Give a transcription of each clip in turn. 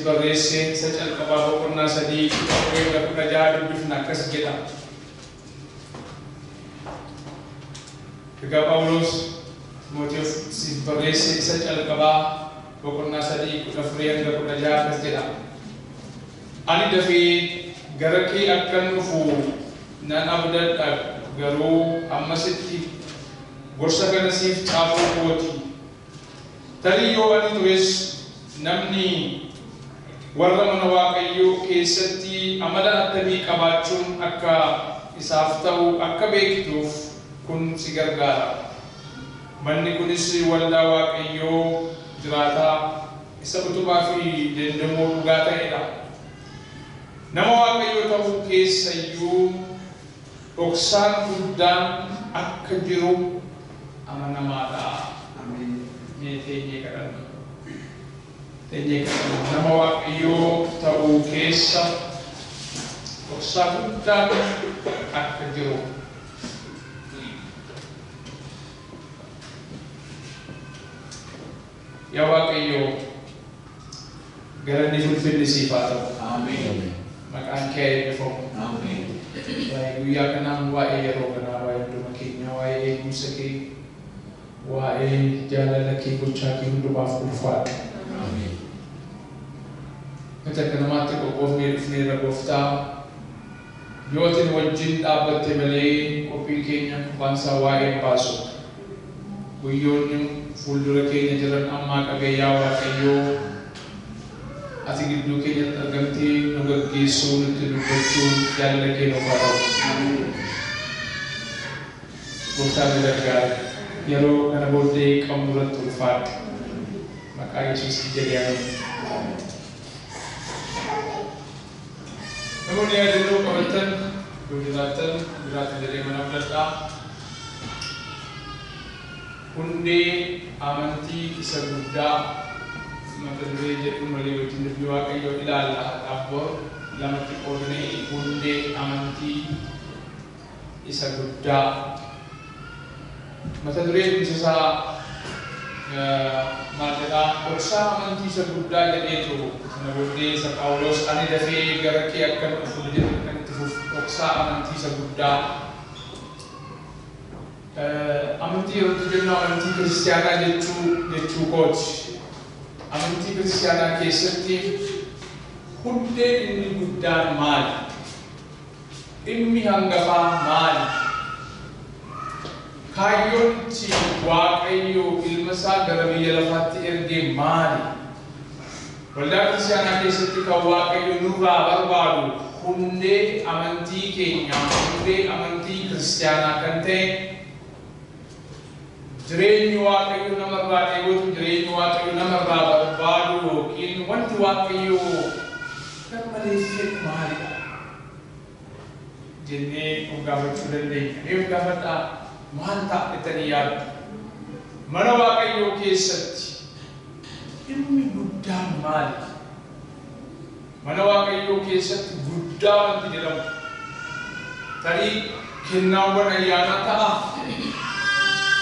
barreesse isa calqabaa boqonnaa 3 16 dubbifna akkas jedha. Ergaa Phaawulos Ximootewoosiif barreesse isa calqabaa boqonnaa 3 14-16 akkas jedha. Ani dafee gara kee akkan dhufu nan abdadha, garuu ammasitti gorsa kana siif caafuu kooti. Tarii yoo ani tures namni warra mana Waaqayyoo keessatti amala attamii qabaachuun akka isaaf ta'u akka beektuuf kun si gargaara. Manni kunis waldaa Waaqayyoo jiraataa isa utubaa fi dendemoo dhugaa ta'edha. Nama Waaqayyoo ta'uu keessa iyyuu dhoksaan guddaan akka jiru amanamaadha. Mee teenyee kadhanna. Teenyee kadhanna. Nama Waaqayyoo ta'uu keessa dhoksaa guddaan akka jiru. Yaa Waaqayyoo, galanni ulfinni siif haa ta'u. Maqaan kee eebbifamu. Waa'ee guyyaa kanaa, waa'ee yeroo kanaa, waa'ee hunduma keenyaa, waa'ee eegumsa kee, waa'ee jaalala kee, gochaa kee hundumaaf ulfaadhu. Nuti akka namaatti qophoofnee dhufneerra Gooftaa. Yoo ati nu wajjin dhaabbatte malee qophiin keenya qophaan isaa waa'ee hin baasu. Guyyoonni fuuldura keenya jiran ammaa qabee yaa Waaqayyoo ati gidduu keenyatti argamtee nu gaggeessuu, nutti dubbachuun jaalala kee nuuf haa ta'u. Gooftaa nu gargaari. Yeroo kana booddee qabnu irratti ulfaadhu. Maqaa Yesuusiin jedhee ameen. Namoonni yaadannoo qabattan yoo jiraattan jiraatan jedhee mana fudhadhaa. Hundee amantii isa guddaa mata duree jedhuun walii wajjin dubbii Waaqayyoo ilaalla. Har'aaf bor lamatti qoodnee hundee amantii isa guddaa. Mata dureen isaa maal jedhaa? Dhoksaa amantii isa guddaa jedheetu sana booddee isa Phaawulos ani dafee gara kee akkan dhufu jedhu kan itti fufu dhoksaa amantii isa guddaa. Amantii yeroo jennu amantii kiristiyaanaa jechuu kooti. Amantii kiristiyaanaa keessatti hundeen inni guddaan maali? Dhimmi hangafaa maali? Kaayyoon itti Waaqayyo ilma isaa gara biyya lafaatti erge maali? Waldaa kiristiyaanaa keessatti kan Waaqayyo nurraa barbaadu hundee amantii keenyaa, hundee amantii kiristiyaanaa kan ta'e jireenyi Waaqayyo namarraa dheebotu, jireenyi Waaqayyo namarraa barbaadu yookiin wanti Waaqayyo garmalee fedhu maalidha jennee of gaafachuu dandeenya. Mee of gaafadhaa, maal ta'a jettanii yaaddu? Mana Waaqayyoo keessatti dhimmi guddaan maali? Mana Waaqayyoo keessatti guddaa wanti jedhamu tarii kennaawwan ayyaanaa ta'a?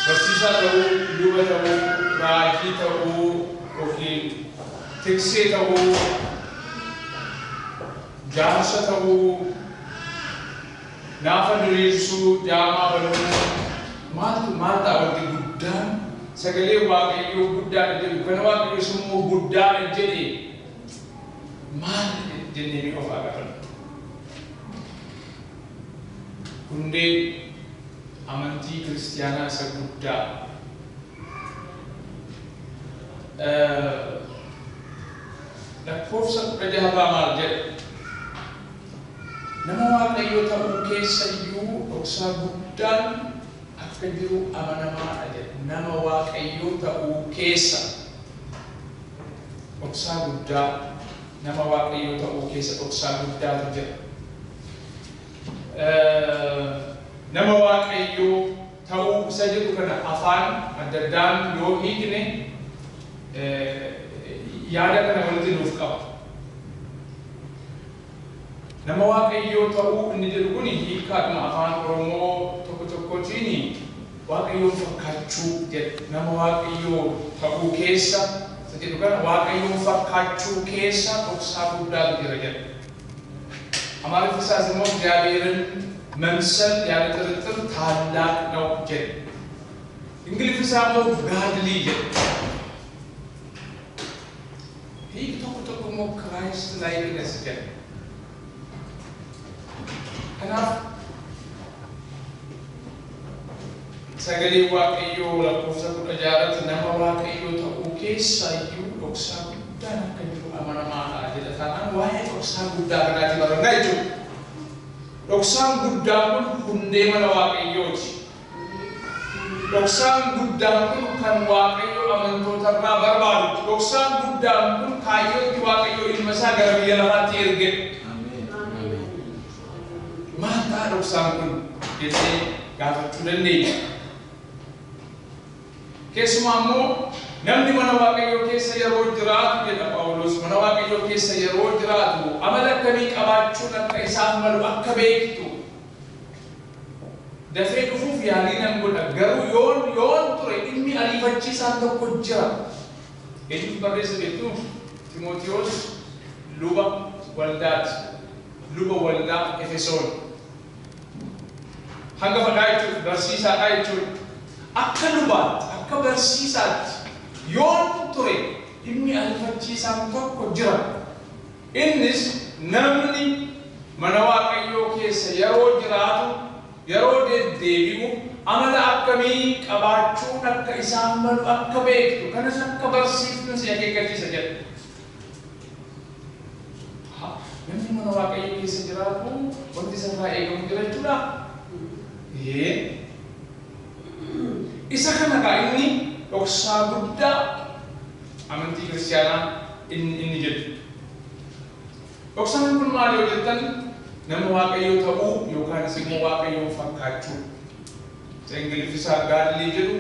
Barsiisaa ta'uu, luba ta'uu, raajii ta'uu yookiin tiksee ta'uu, jaarsa ta'uu, naafa diriirsuu, jaamaa banuu, maaltu maal ta'a wanti guddaan sagalee Waaqayyoo guddaadha jedhu kana Waaqayyoos immoo guddaadha jedhe maal jennee ni of gaafanna? Hundee amantii kiristiyaanaa isa guddaa. Lakkoofsa 16 irraa maal jedha? Nama Waaqayyoo ta'uu keessa iyyuu dhoksaa guddaan akka jiru amanamaadha jedha. Nama Waaqayyoo ta'uu keessa dhoksaa guddaa, nama Waaqayyoo ta'uu keessa dhoksaa guddaatu jira. Nama Waaqayyoo ta'uu isa jedhu kana afaan adda addaan yoo hiikne yaada kana walitti nuuf qaba. Nama Waaqayyoo ta'uu inni jedhu kun hiikkaadhuma afaan Oromoo tokko tokkotiin Waaqayyoon fakkaachuu jedha. Nama Waaqayyoo ta'uu keessa Isa jedhu kana Waaqayyoon fakkaachuu keessa dhoksaa guddaatu jira jedha. Amaariffi isaas immoo እግዚአብሔርን መምሰል ያለ ጥርጥር ታላቅ ነው jedha. Ingiliffi isaa immoo godly jedha. Hiiki tokko tokko immoo Christ likeness jedha. Kanaaf sagalee Waaqayyoo lakkoofsa 16 nama Waaqayyoo ta'uu keessa iyyuu dhoksaa guddaan akka jiru amanamaadha jedha. Taanaan waa'ee dhoksaa guddaa kanaatti barannaa jechuudha. Dhoksaan guddaan kun hundee mana Waaqayyooti. Dhoksaan guddaan kun kan Waaqayyo amantoota irraa barbaadu. Dhoksaan guddaan kun kaayyootti Waaqayyo ilma isaa gara biyya lafaatti erge. Maal ta'a dhoksaan kun jennee gaafachuu dandeenya. Keessumaa immoo namni mana Waaqayyoo keessa yeroo jiraatu jedha Phaawulos, mana Waaqayyoo keessa yeroo jiraatu amala akkamii qabaachuun akka isaaf malu akka beektu. Dafee dhufuuf yaalii nan godha, garuu yoon ture dhimmi ariifachiisaan tokko jira. Eenyutu barreessa beektu? Timootewos luba waldaati. Luba waldaa Efesoon. Hangafadhaa jechuudha, barsiisaadhaa jechuudha. Akka lubaatti, akka barsiisaatti yoon ture dhimmi ariifachiisaan tokko jira. Innis namni mana Waaqayyoo keessa yeroo jiraatu, yeroo deddeebi'u amala akkamii qabaachuun akka isaan malu akka beektu, kanas akka barsiifnu si akeekkachiisa jedha. Namni mana Waaqayyoo keessa jiraatu wanti isarraa eegamu jira jechuudha. Isa kana kaa inni dhoksaa guddaa amantii kiristaanaa inni jedhu. Dhoksaan kun maal yoo jettan, nama Waaqayyoo ta'uu yookaanis immoo Waaqayyoon fakkaachuu. Isa Ingiliffi isaa godly jedhu,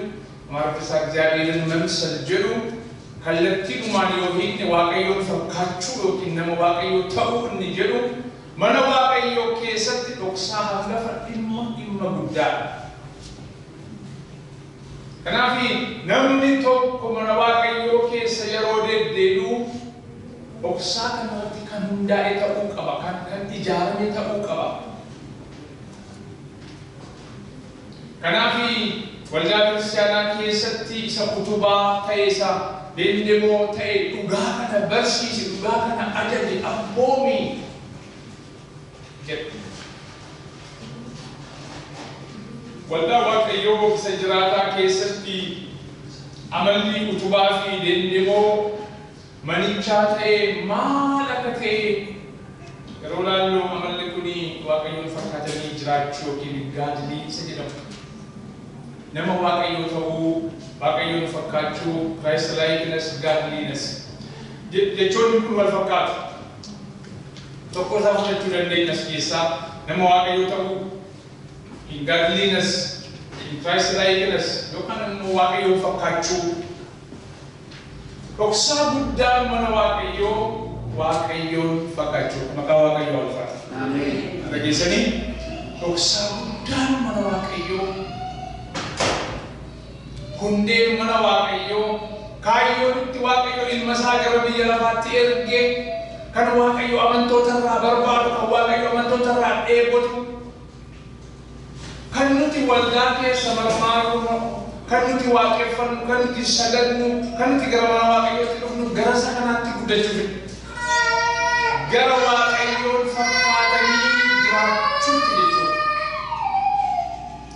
Amaariffi isaa እግዚአብሔርን መምሰል jedhu, kallattiidhumaan yoo hiikne Waaqayyoon fakkaachuu yookiin nama Waaqayyoo ta'uu inni jedhu mana Waaqayyoo keessatti dhoksaa hangafa dhimma guddaadha. Kanaaf namni tokko mana Waaqayyoo keessa yeroo deddeebi'u dhoksaa kanarratti kan hundaa'e ta'uu qaba, kan ijaarame ta'uu qaba. Kanaaf waldaa kiristaanaa keessatti isa utubaa ta'e, isa dendemoo ta'e, dhugaa kana barsiisi, dhugaa kana ajaji, abboomi jedha. Waldaa Waaqayyoo isa jiraataa keessatti amalli utubaa fi dendemoo manichaa ta'e maal akka ta'e yeroo laallu, amalli kun Waaqayyoon fakkaatanii jiraachuu yookiin godly isa jedhamu. Nama Waaqayyoo ta'uu, Waaqayyoon fakkaachuu, Christ likeness, godliness. Jechoonni kun wal fakkaatu. Tokko isaa fudhachuu dandeenya as keessaa, nama Waaqayyoo ta'uu, in godliness, in Christ likeness yookaan immoo Waaqayyoon fakkaachuu. Dhoksaa guddaan mana Waaqayyoo Waaqayyoon fakkaachuu. Maqaa Waaqayyoo ulfaata. Dhageessanii, dhoksaa guddaan mana Waaqayyoo, hundeen mana Waaqayyoo, kaayyoon itti Waaqayyo ilma isaa gara biyya lafaatti erge, kan Waaqayyo amantoota irraa barbaadu, kan Waaqayyo amantoota irraa dheebotu, kan nuti waldaa keessa marmaarru, kan nuti waaqeffannu, kan nuti sagadnu, kan nuti gara mana Waaqayyootti dhufnu gara isa kanaatti guddachuuf, gara Waaqayyoon fakkaatanii jiraachuutti jechuudha.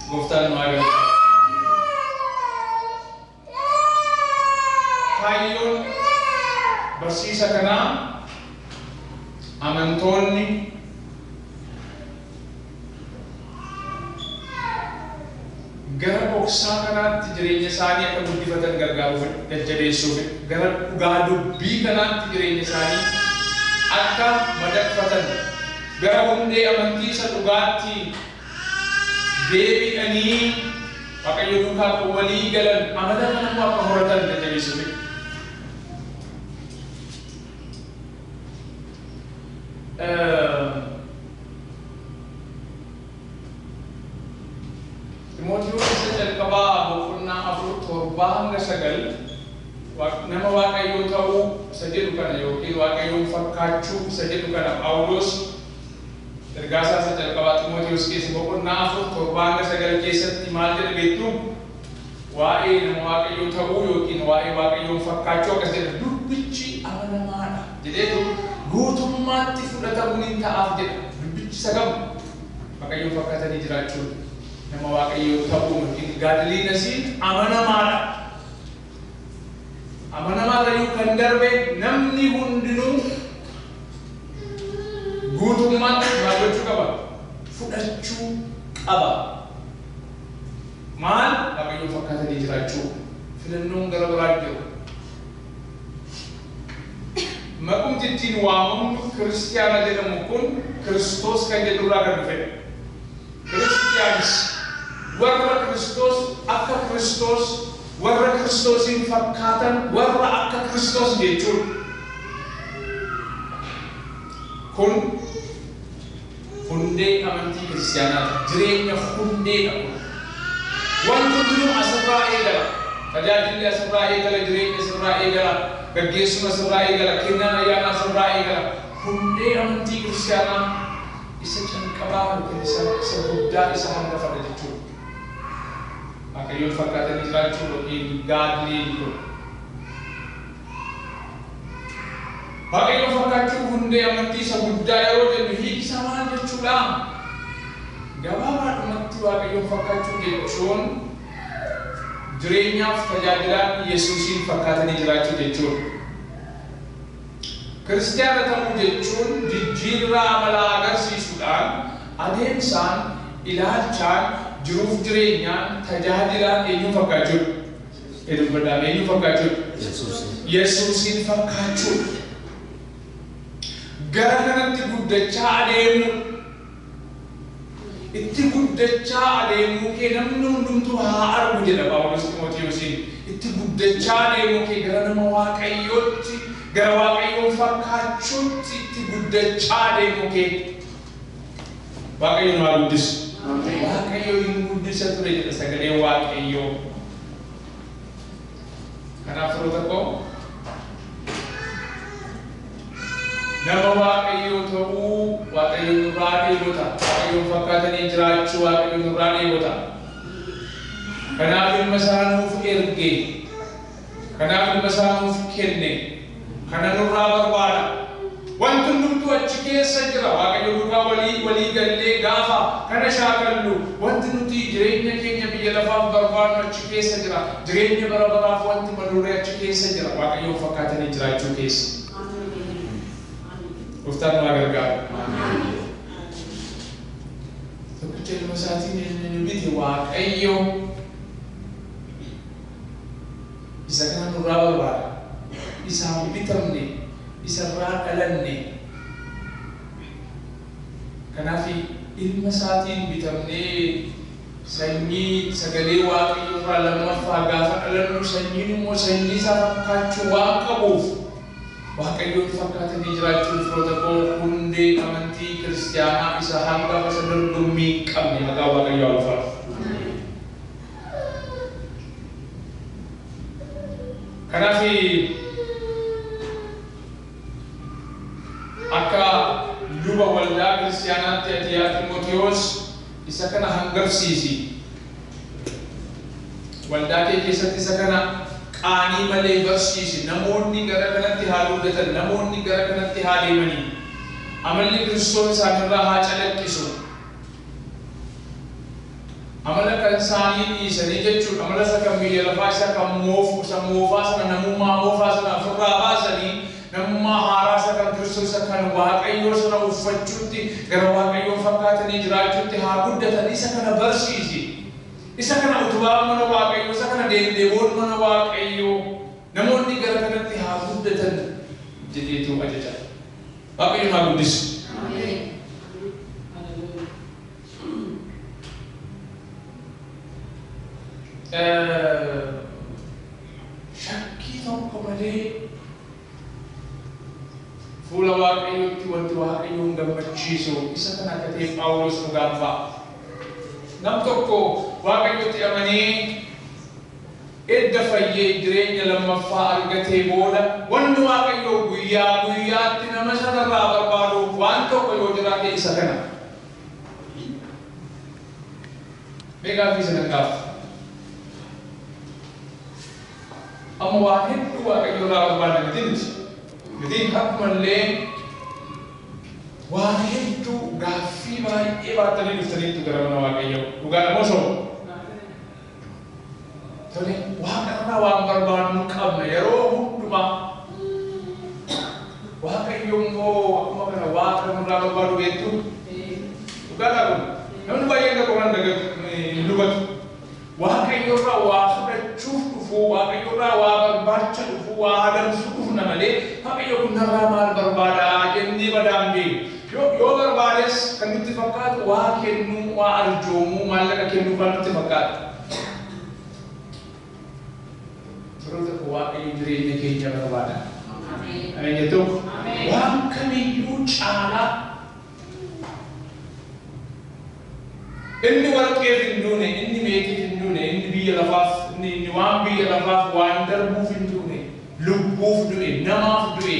Gooftaan nu haa gargaaru. Kaayyoon barsiisa kanaa amantoonni gara dhoksaa kanaatti jireenya isaanii akka guddifatan gargaaruuf, jajjabeessuuf, gara dhugaa dubbii kanaatti jireenya isaanii akka madaqfatan, gara hundee amantii isa dhugaatti deebi'anii Waaqayyo duukaa akka walii galan, amala kana immoo akka horatan jajjabeessuuf. Ximootiyoos isa jalqabaa boqonnaa 4 7 hanga 9 nama Waaqayyoo ta'uu kana yookiin Waaqayyoon fakkaachuu isa jedhu kana Phaawulos ergaa isaa isa jalqabaa Ximootiyoos keessa boqonnaa 4 7-9 keessatti maal jedha beektu? Waa'ee nama Waaqayyoo ta'uu yookiin waa'ee Waaqayyoon fakkaachuu akkas jedha, dubbichi amanamaadha jedheetu guutummaatti fudhatamuun hin ta'aaf jedha. Dubbichi isa kam? Waaqayyoon fakkaatanii jiraachuun nama Waaqayyoo ta'uu yookiin godlinessiin amanamaadha. Amanamaa ta'uu kan darbe namni hundinuu guutummaatti maal gochuu qaba? Fudhachuu qaba. Maal? Waaqayyoon fakkaatanii jiraachuu. Filannoon gara biraa jiru. Maqumti ittiin waamamnu kiristiyaana jedhamu kun Kiristoos kan jedhurraa kan dhufedha. Kiristiyaanis warra Kiristoos akka Kiristoos warra Kiristoosiin fakkaatan warra akka Kiristoos jechuudha. Kun hundee amantii kiristiyaanaati. Jireenya hundeedha kun. Wanti hundinuu asirraa eegala. Tajaajilli asirraa eegala, jireenyi asirraa eegala, gaggeessuma asirraa eegala, kennaan ayyaanaa asirraa eegala. Hundee amantii kiristiyaanaa isa calqabaa yookiin isa guddaa isa hangafadha jechuudha. Waaqayyoon fakkaatanii jiraachuu yookiin godly kun. Waaqayyoon fakkaachuu hundee amantii isa guddaa yeroo jennu hiiki isaa maal jechuudha? Gabaabaadhumatti Waaqayyoon fakkaachuu jechuun jireenyaaf tajaajilaan Yesuusiin fakkaatanii jiraachuu jechuudha. Kiristiyaana ta'uu jechuun jijjiirraa amalaa agarsiisuudhaan adeemsaan, ilaalchaan, jiruuf jireenyaan, tajaajilaan eenyuun fakkaachuudha? Dubbadhaan eenyuun fakkaachuudha? Yesuusiin fakkaachuudha. Gara kanatti guddachaa adeemuu, itti guddachaa adeemuu kee namni hundumtuu haa argu jedha Phaawulos Ximootiyoosiin. Itti guddachaa adeemuu kee gara nama Waaqayyootti, gara Waaqayyoon fakkaachuutti itti guddachaa adeemuu kee. Waaqayyo nu haa guddisu. Waaqayyo hin guddisa ture jedha sagaleen Waaqayyoo. Kanaaf firoota koo, nama Waaqayyoo ta'uu Waaqayyo nurraa dheebota. Waaqayyoon fakkaatanii jiraachuu Waaqayyo nurraa dheebota. Kanaaf ilma isaa nuuf erge. Kanaaf ilma isaa nuuf kenne. Kana nurraa barbaada. Wanti hundumtuu achi keessa jira. Waaqayyo duukaa walii gallee gaafa kana shaakallu wanti nuti jireenya keenya biyya lafaaf barbaadnu achi keessa jira. Jireenya bara baraaf wanti malurree achi keessa jira. Waaqayyoon fakkaatanii jiraachuu keessa. Gooftaan nu haa gargaaru. Tokkicha ilma isaatiin inni nu bite Waaqayyo isa kana nurraa barbaada. Isaan bitamne, isarraa dhalanne. Kanaaf ilma isaatiin bitamnee sanyii sagalee Waaqayyo irraa lammaffaa gaafa dhalannu sanyiin immoo sanyii isaa fakkaachuu waan qabuuf Waaqayyoon fakkaatanii jiraachuun firoota koo hundee amantii kiristiyaanaa isa hangafa isa dorgommii hin qabne maqaa Waaqayyoo haa ulfaatu. Kanaaf akka luba waldaa kiristiyaanaatti ati yaa Ximootiyoos isa kana hangafsiisi. Waldaa kee keessatti isa kana qaanii malee barsiisi. Namoonni gara kanatti haa guddatan, namoonni gara kanatti haa deemanii. Amalli Kiristoos isaanirraa haa calaqqisu. Amala kan isaanii dhiisanii jechuudha. Amala isa kan biyya lafaa isa kan moofu, isa moofaa sana namummaa moofaa sana ofirraa baasanii namummaa haaraa isa kan Kiristoos isa kan Waaqayyoo sana uffachuutti gara Waaqayyoon fakkaatanii jiraachuutti haa guddatan. Isa kana barsiisi. Isa kana utubaan mana Waaqayyoo, isa kana deemdeeboon mana Waaqayyoo namoonni gara kanatti haa guddatan jedheetu ajaja. Waaqayyo haa guddisu. Shakkii tokko malee fuula Waaqayyootti wanti Waaqayyoon gammachiisu isa kana akka ta'e Phaawulos nu gaanfa. Nam tokko Waaqayyotti amanee Edda fayyee jireenya lammaffaa argatee booda wanni Waaqayyo guyyaa guyyaatti nama sanarraa barbaadu waan tokko yoo jiraate isa kana. Mee gaaffii sana gaaf. Amma waa hedduu Waaqayyo irraa barbaadna miti miti. Miti akkumallee waa hedduu gaaffii baay'ee baattanii dhuftaniitu gara mana Waaqayyoo. Dhugaadha moo soba? Tole, Waaqa irraa waan barbaadnu qabna yeroo hundumaa. Waaqayyo immoo akkuma kana Waaqa nurraa barbaadu beektu. Dhugaadha kun. Namni baay'een tokko kan hin dubbatu. Waaqayyo irraa waa fudhachuuf dhufuu, Waaqayyo irraa waa barbaacha dhufuu, waa adamsuu dhufna malee Waaqayyo kun narraa maal barbaadaa jennee badaan beeku. Yoo barbaades kan nutti fakkaatu waa kennuu, waa arjoomuu, maallaqa kennuu kan nutti fakkaatu. Yeroo tokko Waaqayyo jireenya keenya barbaada. Ameen jettuu? Waan kamiyyuu caalaa inni warqeef hin duune, inni meetiif hin duune, inni biyya lafaaf, inni waan biyya lafaaf waan darbuuf hin duune, lubbuuf du'e, namaaf du'e.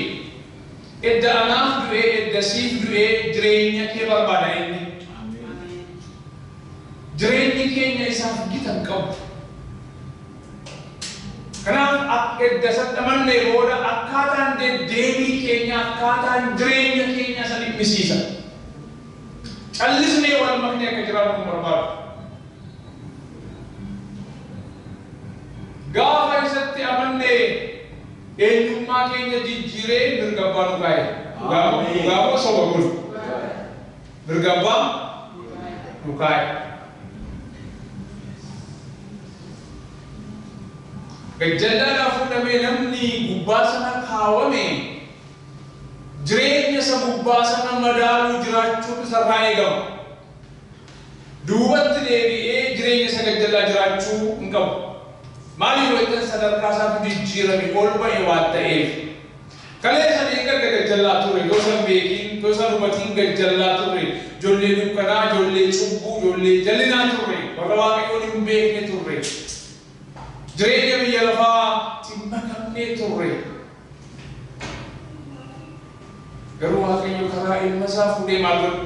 Edda anaaf du'e, edda siif du'e, jireenya kee barbaada inni. Jireenyi keenya isaaf gita hin qabu. Kanaaf edda sadhamannee booda akkaataan deddeebii keenya, akkaataan jireenya keenya isa dhimmisiisa. Callisnee wal maknee akka jiraannu hin barbaadu. Gaafa isatti amannee eenyummaa keenya jijjiiree mirga abbaa nu kaa'e. Dhugaa moo soba kun? Mirga abbaa nu kaa'e. Gajjallaadhaa fuudhamee namni gubbaa sana kaawwame jireenya isa gubbaa sana madaaluu jiraachuun isarraa eegama. Duubatti deebi'ee jireenya isa gajjallaa jiraachuu hin qabu. Maaliif yoo jettan sadarkaa isaatu jijjiirame ol ba'e waan ta'eef. Kaleessa deeggarra gajjallaa ture, gosa hin beekin, gosa hubatiin gajjallaa ture, ijoollee dukkanaa, ijoollee cubbuu, ijoollee jallinaa turre, warra Waaqayyoon hin beekne turre. Jireenya biyya lafaa makamnee turre. Garuu Waaqayyo karaa ilma isaa fuudhee maal godhe?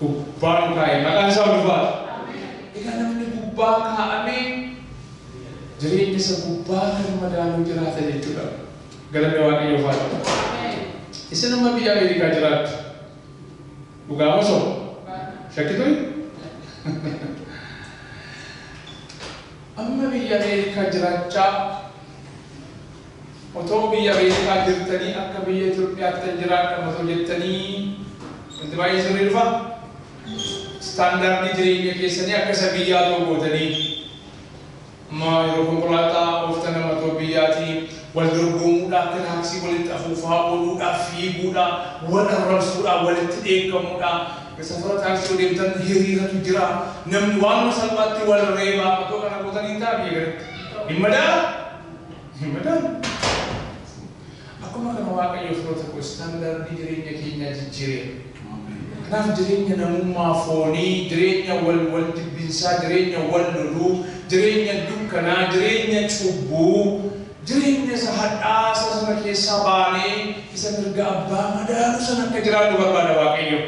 Gubbaa nu kaa'e. Maqaan isaa ulfaata. Egaa namni gubbaa kaa'amee jireenya isa gubbaa kan madaaluu jiraata jechuudha. Galanni Waaqayyoof haa ta'u. Isin amma biyya Ameerikaa jiraattu. Dhugaa moo soba? Shakkituu? Amma biyya Ameerikaa jiraachaa otoo biyya Ameerikaa jirtanii akka biyya Itoophiyaatti kan jiraadha otoo jettanii wanti baay'ee sirrii dhufa? Istaandaardii jireenya keessanii akka isa biyyaa ta'u gootanii amma yeroo konkolaataa ooftan nama otoo biyyaatii wal dorgomuudha, akka taaksii walitti afuufaa ooluudha, fiiguudha, wal arrabsuudha, walitti dheekkamuudha. Safara taaksii deemtan hiriiratu jira. Namni waanuma salphaatti wal reebaa otoo kana gootanii hin ta'a biyya kanatti. Hin madaala? Hin madaala. Akkuma kana Waaqayyo firoota koo istaandaardii jireenya keenyaa jijjiireera. Kanaaf jireenya namummaa foonii, jireenya wal wal jibbinsaa, jireenya wal loluu, jireenya dukkanaa, jireenya cubbuu, jireenya isa hadhaasa sana keessaa baanee isa mirga abbaa madaalu sana akka jiraannu barbaada Waaqayyo.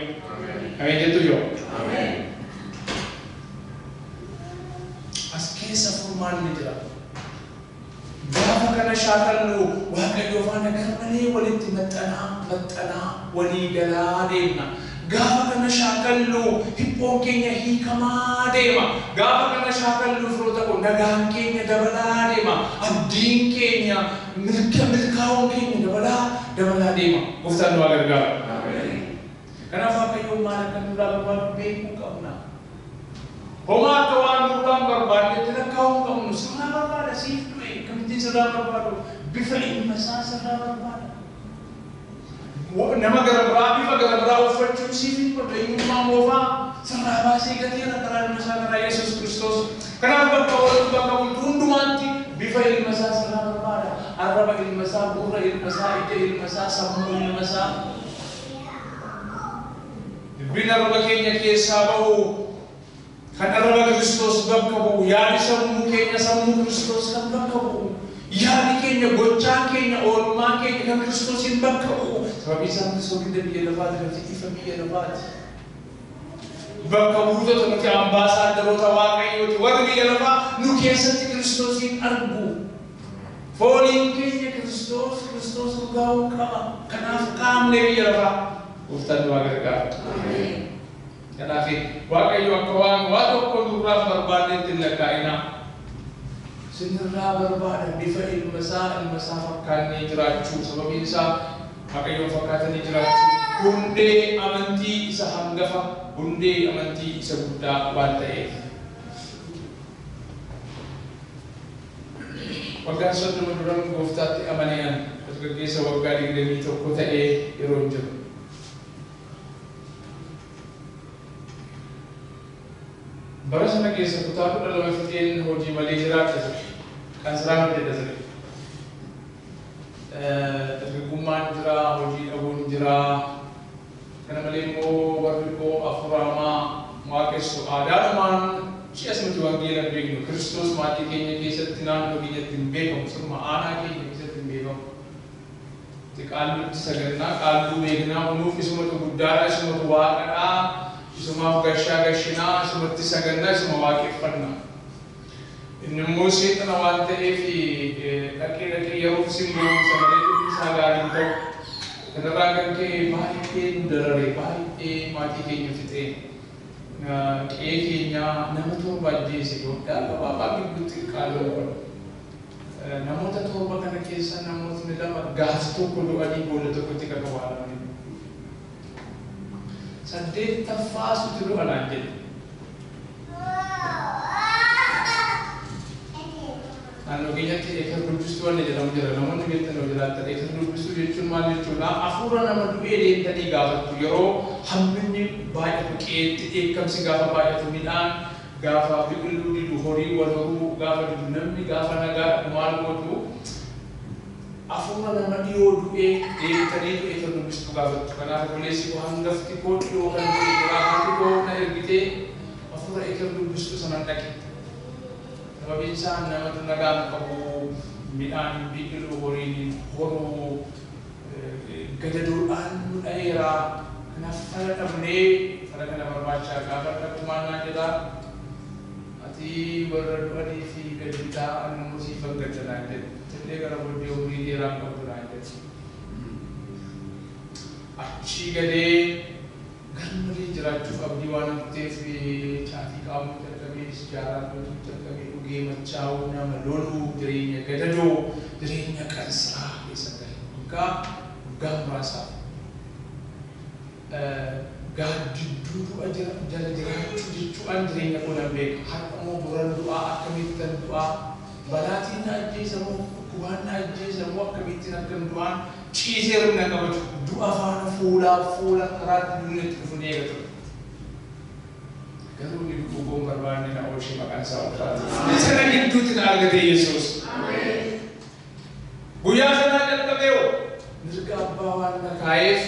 Ameen jettu yoo? As keessa furmaanni jira. Gaafa kana shaakallu Waaqayyo faana garmalee walitti maxxanaa maxxanaa walii galaa deemna. Gaafa kana shaakallu hiphoon keenya hiikamaa deema. Gaafa kana shaakallu firoota koo nagaan keenya dabalaa deema. Abdiin keenya milkaa'uun keenya dabalaa dabalaa deema. Gooftaan nu haa gargaaru. Kanaaf Waaqayyoon maal akka nurraa barbaadu beekuu qabna. Homaa akka waan nurraa hin barbaadnetti lakkaa'uu hin qabnu. Sirraa barbaada siif du'e akkamittiin sirraa barbaadu? Bifa ilma isaa sirraa barbaada. Nama gara biraa bifa gara biraa uffachuun siif hin malu. Eenyummaa moofaa sirraa baasee gateera karaa ilma isaa karaa Yesuus Kiristoos. Kanaaf bakka ooltu bakka bultu hundumaatti bifa ilma isaa sirraa barbaada. Arraba ilma isaa, gurra ilma isaa, ija ilma isaa, sammuu ilma isaa. Dubbiin arraba keenya keessaa bahu Kan arraba Kiristoos bakka bu'u, yaadi sammuu keenya sammuu Kiristoos kan bakka bu'u, yaadi keenya, gochaan keenya, oolmaan keenya kan Kiristoosiin bakka bu'u. Sababii isaan soogidda biyya lafaati, nuti ifa biyya lafaati. Bakka buutota nuti ambaasaadarota Waaqayyooti. Warri biyya lafaa nu keessatti Kiristoosiin argu. Fooliin keenya Kiristoos, Kiristoos urgaa'uu qaba. Kanaaf qaamne biyya lafaa. Gooftaan nu haa gargaaru. Kanaaf Waaqayyo akka waan waa tokko nurraa barbaadnetti hin lakkaa'inaa. Sinirraa barbaada bifa ilma isaa fakkaannee jiraachuu. Sababiin isaa Waaqayyoon fakkaatanii jiraachuu hundee amantii isa hangafa, hundee amantii isa guddaa waan ta'eef. Waggaa 30 duran gooftaatti amanee an dargaggeessa waggaa 21 ta'ee yeroo jiru. Bara sana keessa kutaa 12 fixeen hojii malee jiraadha ture. Kan siraan hojjedha ture. Dargaggummaan jira, hojii dhabuun jira. Kana malee immoo warri koo afuraamaa waaqessu aadaadhumaan ji'a nuti wangeela hin beeknu. Kiristoos maatii keenya keessatti naannoo keenyatti hin beekamu. Sirma aanaa keenya keessatti hin beekamu. Qaalluutti sagannaa, qaalluu beeknaa, unuuf isumatu guddaadha, isumatu waaqadhaa. Isumaaf gashaa gashinaa, isumatti sagannaa, isuma waaqeffannaa. Inni immoo seexana waan ta'eef dhaqee dhaqee yeroof simboomsa malee dubbi isaa gaarii ta'u. Kanarraa kan ka'e baay'ee nu darare, baay'ee maatii keenya fixee. Qe'ee keenya nama 7 ajjeese waggaa gabaabaa gidduutti qaaloo kun. Namoota 7 kana keessa namootni 2 gaaf tokko du'anii boolla tokkotti kan awwaalamanii. 8ffaa suti du'a naan jedhe. Naannoo keenyatti eker dubbistuu wanni jedhamu jira. Namoonni beektan yoo jiraatan eker dubbistuu jechuun maal jechuudha? Hafuura nama du'ee deemtanii gaafattu. Yeroo hamminni baay'atu, qe'eetti dheekkamsi gaafa baay'atu, midhaan gaafa biqiluu didu, horii wal horuu gaafa didu, namni gaafa nagaa maal gootu hafuura nama dhiyoo du'ee deemtaniitu eker dubbistuu gaafattu. Kanaaf obboleessi koo hangafti koo dhiyoo kan du'e jira. Haati koo na ergitee hafuura eker dubbistuu sanan dhaqe. Sababiin isaa namatu nagaan qabu, midhaan biqilu, horiin horuu, gadadoodhaan nu dha'eera. Kanaaf fala dhabnee fala kana barbaachaa gaafa dhaqu maal naan jedhaa? Ati warra du'anii fi gadditaa ani immoo siifan gadda naan jedhe. Illee gara booddee umurii dheeraa qabdu naan jedhe. Achii gadee garmalee jiraachuuf abdii waan hafteef caatii qaamuu jalqabee, sijaaraa dhuguu jalqabee, dhugee machaa'uu, nama loluu, jireenya gadadoo, jireenya qansiraa keessa gale. Waggaa muraasaaf gaaddidduu du'a jala jiraachuu jechuudhaan jireenya koo nan beeka. Har'a moo boran du'aa, akkamittan du'aa, balaatiin na ajjeesa moo dhukkubaan na ajjeesa moo akkamittiin akkan du'aan ciisee hir'ina qabatu. Du'a faana fuulaaf fuula karaatti duunitti dhufu ni eega ture. Garuu inni du'uu koo hin barbaanne na oolche maqaan isaa ulfaatu. Sana gidduutti na argate Yesuus. Guyyaa sanaa jalqabee hoo mirga abbaa waan na kaa'eef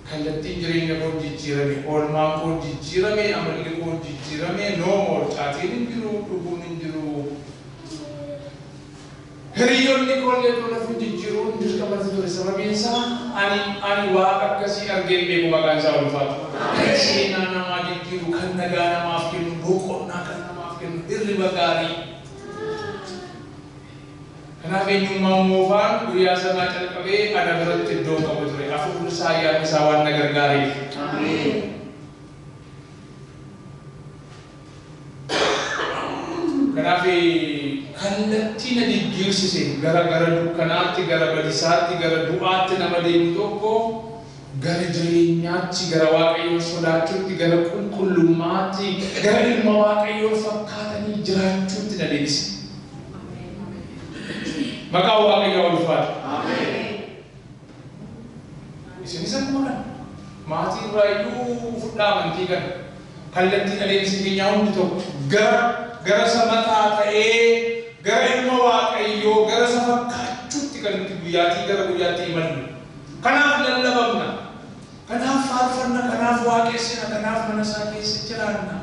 kallattiin jireenya koo jijjiirame, oolmaan koo jijjiirame, amalli koo jijjiirame, no more caatiin hin jiru, dhuguun hin jiru. Hiriyoonni koollee tola jijjiiruun dirqamatti ture. Sababiin isaa ani waaqa akkasii argee hin beeku maqaan isaa ulfaatu. Kan seenaa namaa jijjiiru, kan nagaa namaaf kennu, boqonnaa kan namaaf kennu, hirriba gaarii. Kanaaf eenyummaan moofaan guyyaa sanaa calqabee ana biratti iddoo qabu ture. Hafuurri isaa yaadni isaa waan na gargaareef. Kanaaf kallattii na jijjiirsise gara gara dukkanaatti, gara badisaatti, gara du'aatti nama deemu tokko gara jireenyaatti, gara Waaqayyoon sodaachuutti, gara qulqullummaatti, gara ilma Waaqayyoon fakkaatanii jiraachuutti na deebise. Maqaan Waaqayyoo ulfaatu. Isinis akkuma kana maatii irraayyuu fudhaa amantii kana. Kallattiin adeemsi keenyaa hundi tokko gara isa mataa ta'ee, gara ilma Waaqayyoo, gara isa fakkaachuutti kan nuti guyyaatii gara guyyaatti imallu. Kanaaf lallabamna. Kanaaf faarfanna, kanaaf waaqessina, kanaaf mana isaa keessa jiraanna.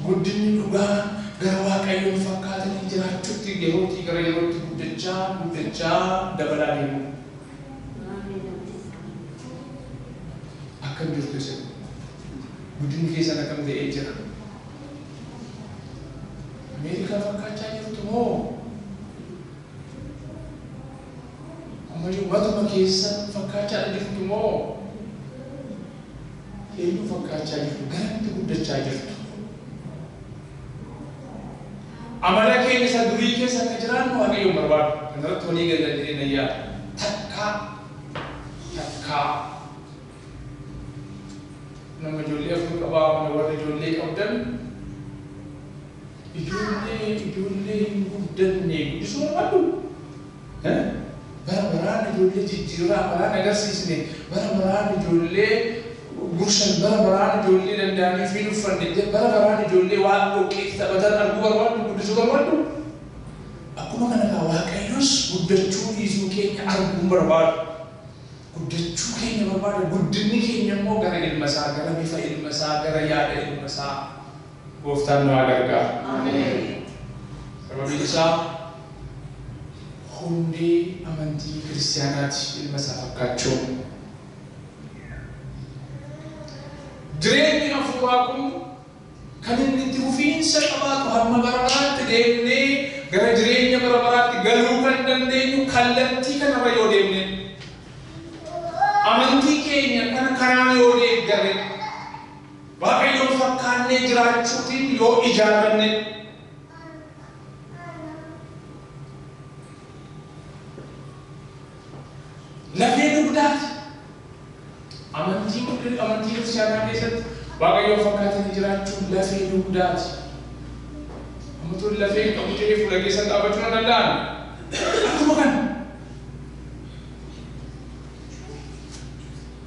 Guddinni dhugaa gara Waaqayyoon fakkaatanii jiraachuutti yerootii gara yerootti guddachaa guddachaa dabalaa deemu. Akkam jirtu isin? Guddinni keessan akkam ta'ee jira? Ameerikaa fakkaachaa jirtu moo? Ammayyuu matuma keessa fakkaachaa jirtu moo? Eenyu fakkaachaa jirtu? Garamitti guddachaa jirtu? Amala keenya isa durii keessa akka jiraannu Waaqayyoon barbaadu. Kanarratti walii galla jedhee nan yaada. Takkaa takkaa nama ijoollee afur qabaa, mana warra ijoollee qabdan, ijoollee hin guddanne guddisuu barbaadu. Bara baraan ijoollee jijjiirraa baraan agarsiisne, bara baraan ijoollee gursan, bara baraan ijoollee danda'anii fi uffanne, bara baraan ijoollee waan dhoqqeetti taphatan arguu barbaadu, guddisuu barbaadu. Akkuma kana kaa Waaqayyos guddachuu dhiisuu keenya arguu barbaadu. Guddachuu keenya barbaada. Guddinni keenya immoo gara ilma isaa, gara bifa ilma isaa, gara yaada ilma isaa. Gooftaan nu haa gargaaru. Sababiin isaa hundee amantii kiristaanaati ilma isaa fakkaachuu. Jireenyi hafuuraa kun kan inni itti fufiinsa qabaatu hamma bara baraatti deemnee gara jireenya bara baraatti galuu kan dandeenyu kallattii kanarra yoo deemne, amantii keenya kana karaan yoo deeggarre, Waaqayyoon fakkaannee jiraachuutiin yoo ijaarranne. Lafee dugdaati. Amantii kiristaanaa keessatti Waaqayyoon fakkaatanii jiraachuun lafee dugdaati. Amantuun lafee qabu ta'ee fuula keessan dhaabbachuu hin danda'an. Akkuma kana.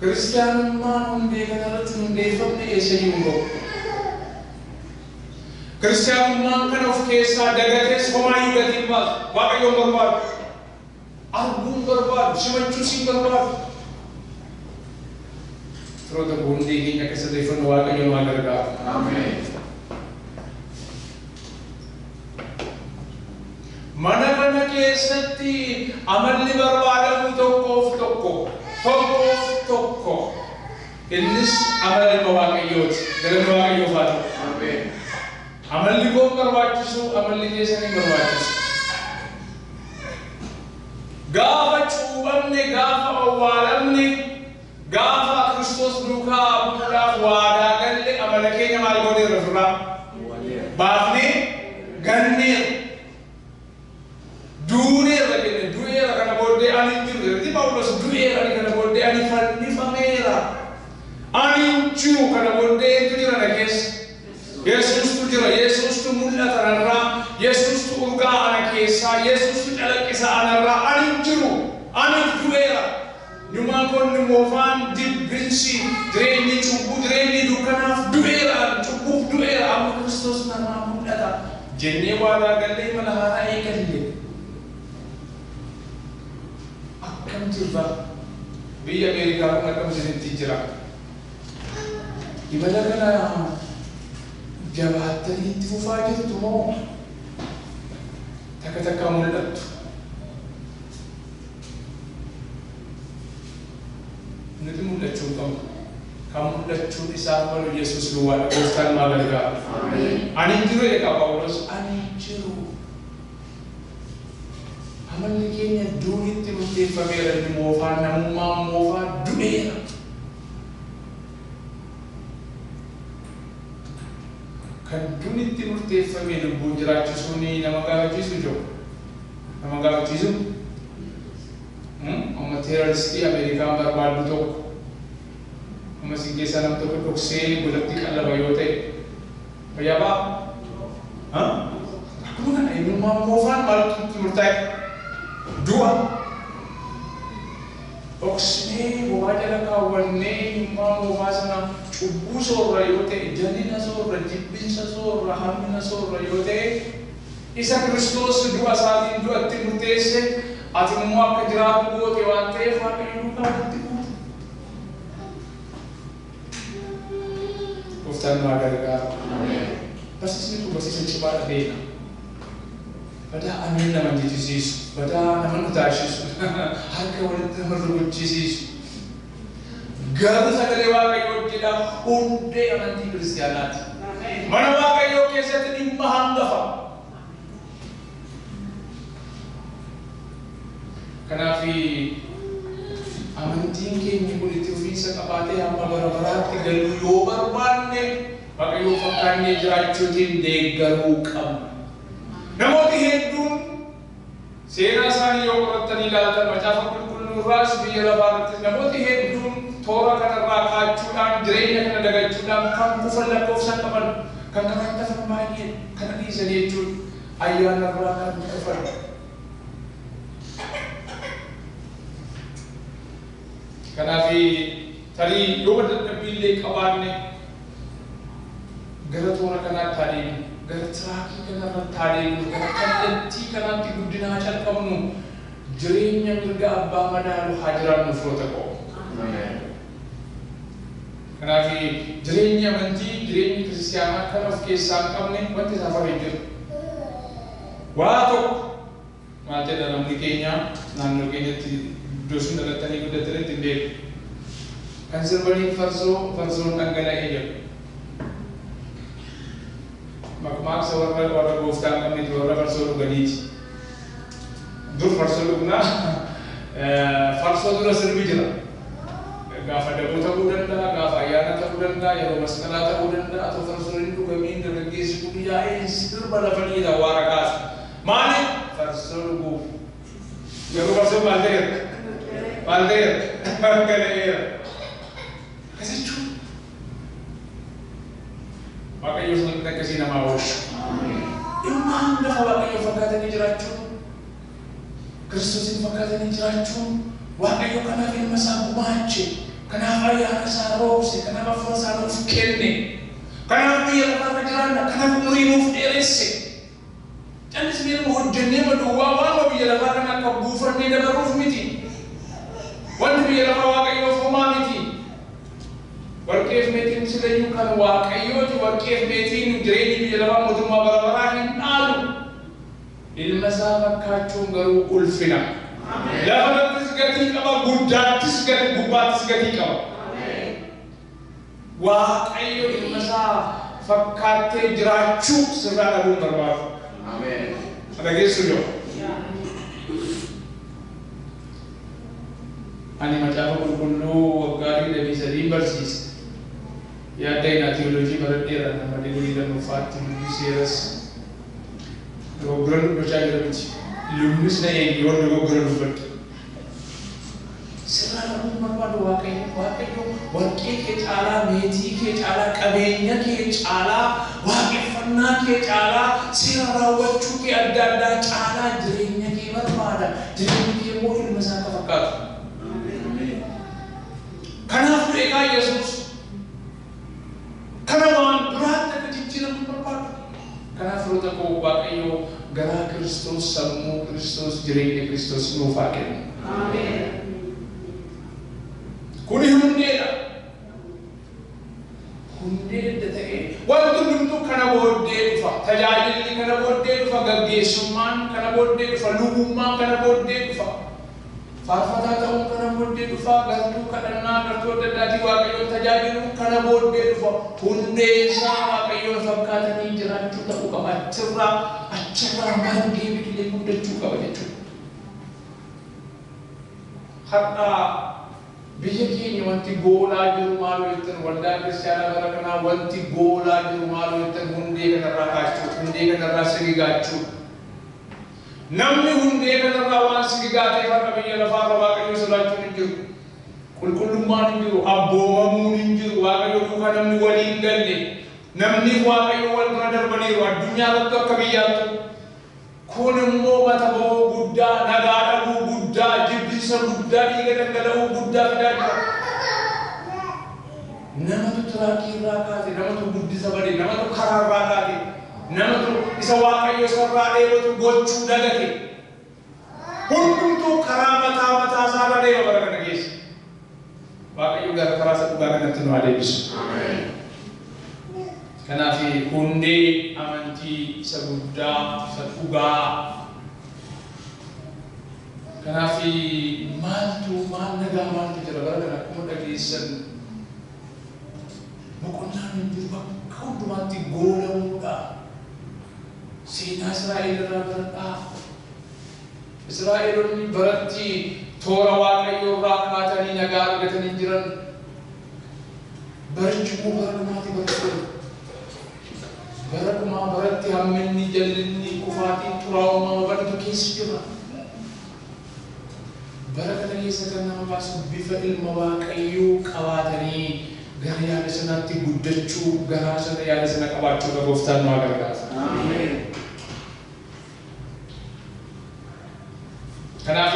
Kiristaanummaan hundee kanarratti hundeeffamne eessayyuu hin ga'u. Kiristaanummaan kana of keessaa dagatees homaayyuu gatii hin baasu. Waaqayyoon barbaadu. Arguun barbaadu. Simachuus hin barbaadu. Firoota koo, hundee keenya akka sirreeffannu Waaqayyoon nu haa gargaaru. Mana kana keessatti amalli barbaadamu tokkoof tokko. Tokkoof tokko. Innis amala ilma Waaqayyooti. Galanni Waaqayyoof haa ta'u. Amalli koo hin barbaachisu, amalli keessan hin barbaachisu. Gaafa cuuphamne, gaafa awwaalamne, gaafa Kiristoos duukaa bu'uudhaaf waadaa galle, amala keenya maal gooneerra ofirraa? Baafnee ganneerra. Duuneerra jenne, du'eera, kana booddee ani hin jiru jedhati Phaawulos, du'eera ani, kana booddee ani fannifameera. Ani hin jiru, kana booddee eenyutu jira na keessa? Yesuustu jira, Yesuustu mul'ata narraa, Yesuustu urgaa ana keessaa, Yesuustu calaqqisa anarraa, ani hin jiru, ani du'eera. Nyumaan konni moofaan, jibbinsi, jireenyi cubbuu, jireenyi dukkanaaf du'eera, cubbuuf du'eera, amma Kiristoos narraa mul'ata. Jennee waadaa gallee imala haaraa eegalle. Akkam jirra? Biyya Ameerikaa kun akkam isinitti jira? Imala kana jabaattanii itti fufaa jirtu moo takka takkaa mul'attu? Nuti mul'achuu hin qabnu. Kan mul'achuun isaaf malu Yesuus duwwaadha. Gooftaan maa gargaaru. Ani hin jiru jedha Phaawulos. Ani hin jiru. Amalli keenya duunitti murteeffameera, inni moofaan, namummaan moofaa du'eera. Kan duunitti murteeffame lubbuun jiraachisuun nama gaafachiisu jiru. Nama gaafachiisu? Amma terroristii Ameerikaan barbaaddu tokko amma isin keessaa nam tokko dhoksee godatti qallaba yoo ta'e fayyaa ba'a? Akkuma kana eenyummaan moofaan maaltu itti murtaa'e? Du'a. Dhoksinee bobaa jala kaawwannee eenyummaa moofaa sana cubbuu soorra yoo ta'e, jal'ina soorra, jibbinsa soorra, hammina soorra yoo ta'e, isa Kiristoos du'a isaatiin du'atti murteesse ati immoo akka jiraatu goote waan ta'eef Waaqayyo duukaa walitti buuta. Gooftaan nu haa gargaaru. Barsiisni kun barsiisa cimaadha beeka. Badaa ameen nama jechisiisu, badaa nama utaashisu, harka walitti nama rukuchisiisu. Garuu sagalee Waaqayyoo jedha hundee amantii kiristaanaati. Mana Waaqayyoo keessatti dhimma hangafa. Kanaaf amantiin keenya kun itti fufiinsa qabaatee hamma bara baraatti galuu yoo barbaanne Waaqayyoo fakkaannee jiraachuutiin deeggaruu qabna. Namooti hedduun seenaa isaanii yoo qorattanii ilaaltan macaafa qulqulluu irraas biyya lafaa irrattis namooti hedduun toora kanarraa kaachuudhaan jireenya kana dagachuudhaan kan kufan lakkoofsan qaban kan karaatti hafan baay'ee kana dhiisanii jechuun ayyaana irraa kan kufan. Kanaaf tarii yoo dadhabbii illee qabaanne gara toora kanaatti haa deemnu, gara tiraakii kanarratti haa deemnu, gara kallattii kanaatti guddina haa calqabnu, jireenya mirga abbaa madaalu haa jiraannu firoota koo. Kanaaf jireenyi amantii, jireenyi kiristaanaa kan of keessaa hin qabne wanti isaaf hafe hin jiru. Waa tokko maal jedha namni keenya naannoo keenyatti iddoo sun dhalattanii guddatanitti hin beeku. Kan sirbaniin farsoo farsoon dhangala'ee jedhu. Maqmaaqsa warra gooftaa hin qabneeti warra farsoo dhuganiiti. Dur farsoo dhugnaa farsoo dura sirbi jira. Gaafa daboo ta'uu danda'a, gaafa ayyaana ta'uu danda'a, yeroo masqalaa ta'uu danda'a, otoo farsoon hin dhugamiin dargaggeessi kun yaa'ee sirba lafa dhiita waara kaasa. Maaliif? Farsoo dhuguuf. Garuu farsoon maal ta'eera? Maal ta'eera? Dhangala'eera. Akkas jechuun Waaqayyo sanatti akkasii namaa oolchu. Dhimma hangafa Waaqayyo fakkaatanii jiraachuun, Kiristoosiin fakkaatanii jiraachuun, Waaqayyo kanaaf ilma isaa gumaache, kanaaf ayyaana isaa roobse, kanaaf hafuura isaa nuuf kenne, kanaaf biyya lafaarra jiraanna, kanaaf umurii nuuf dheeresse. Callisnee nu hojjennee duwwaa waanuma biyya lafaa kana akka buufannee dabarruuf miti. Wanti biyya lafaa Waaqayyoof homaa miti. Warqeef meetiin silayyuu kan Waaqayyooti. Warqeef meetiin jireenyi biyya lafaa mootummaa bara baraa hin dhaalu. Ilma isaa fakkaachuun garuu ulfina. Lafa irrattis gatii qaba, guddaattis gatii, gubbaattis gatii qaba. Waaqayyo ilma isaa fakkaattee jiraachuu sirraa dhabuun barbaadu. Dhageessu yoo. Ani macaafa qulqulluu waggaa 23 barsiisa. Yaadda inaa teoloojii baradheera nama digirii lammaffaatti dubbiseeras. Dogoggora dubbachaa jira miti. Lubnis na eegi yoo dogoggora dubbadhu. Sirraa dhabuun barbaadu Waaqayyo. Waaqayyo warqee kee caalaa, meetii kee caalaa, qabeenya kee caalaa, waaqeffannaa kee caalaa, seera raawwachuu kee adda addaa caalaa jireenya kee barbaada. Jireenyi kee immoo ilma isaa akka fakkaatu. Kanaaf egaa Yesuus kana waan biraatti akka jijjiiramu barbaadu. Kanaaf firoota koo Waaqayyo garaa Kiristoos, sammuu Kiristoos, jireenya Kiristoos nuuf haa kennu. Kuni hundeedha. Hundee edda ta'e wanti hundumtuu kana booddee dhufa. Tajaajilli kana booddee dhufa. Gaggeessummaan kana booddee dhufa. Lubummaan kana booddee dhufa. Faarfataa ta'uun kana booddee dhufa. Gartuu kadhannaa, gartuu adda addaatii Waaqayyoon tajaajiluun kana booddee dhufa. Hundee isaa Waaqayyoon fakkaatanii jiraachuu ta'uu qaba. Achirraa margee biqilee guddachuu qaba jechuudha. Har'a biyya keenya wanti goolaa jiru maaloo jettan waldaa kiristaanaa bara kanaa wanti goolaa jiru maaloo jettan hundee kanarraa kaachuu, hundee kanarraa sigigaachuu. Namni hundee kanarraa waan sigigaateef har'a biyya lafaarra Waaqayyo sodaachuun hin jiru. Qulqullummaan hin jiru, abboomamuun hin jiru, Waaqayyo duukaa namni waliin galle. Namni Waaqayyo wal bira darbaniiru addunyaa irratti akka biyyaatti. Kun immoo mata ba'uu guddaa, nagaa dhabuu guddaa, jibbinsa guddaa, dhiiga dhangala'uu guddaa fidaa jira. Namatu tiraakii irraa kaate, namatu guddisa bade, namatu karaa irraa kaate, namatu isa Waaqayyo isarraa dheebotu gochuu dagate. Hundumtuu karaa mataa mataa isaarra deema bara kana keessa. Waaqayyo gara karaa isa dhugaa kanatti nu haa deebisu. Kanaaf hundee amantii isa guddaa isa dhugaa. Kanaaf maaltu maal nagaa maaltu jira bara kana akkuma dhageessan boqonnaan hin jiru bakka hundumaatti goolamuudha. Seenaa Israa'el irraa baradhaa. Israa'eloonni baratti toora Waaqayyoo irraa kaatanii nagaa argatanii jiran. Barichi immoo bara dhumaati bara. Bara dhumaa baratti hamminni jallinni kufaatiin xuraa'ummaa babal'atu keessa jira. Bara kana keessa kan nama baasu bifa ilma Waaqayyoo qabaatanii gara yaada sanaatti guddachuu, garaa sana yaada sana qabaachuudha gooftaan nu haa gargaaru. Ameen. Kanaaf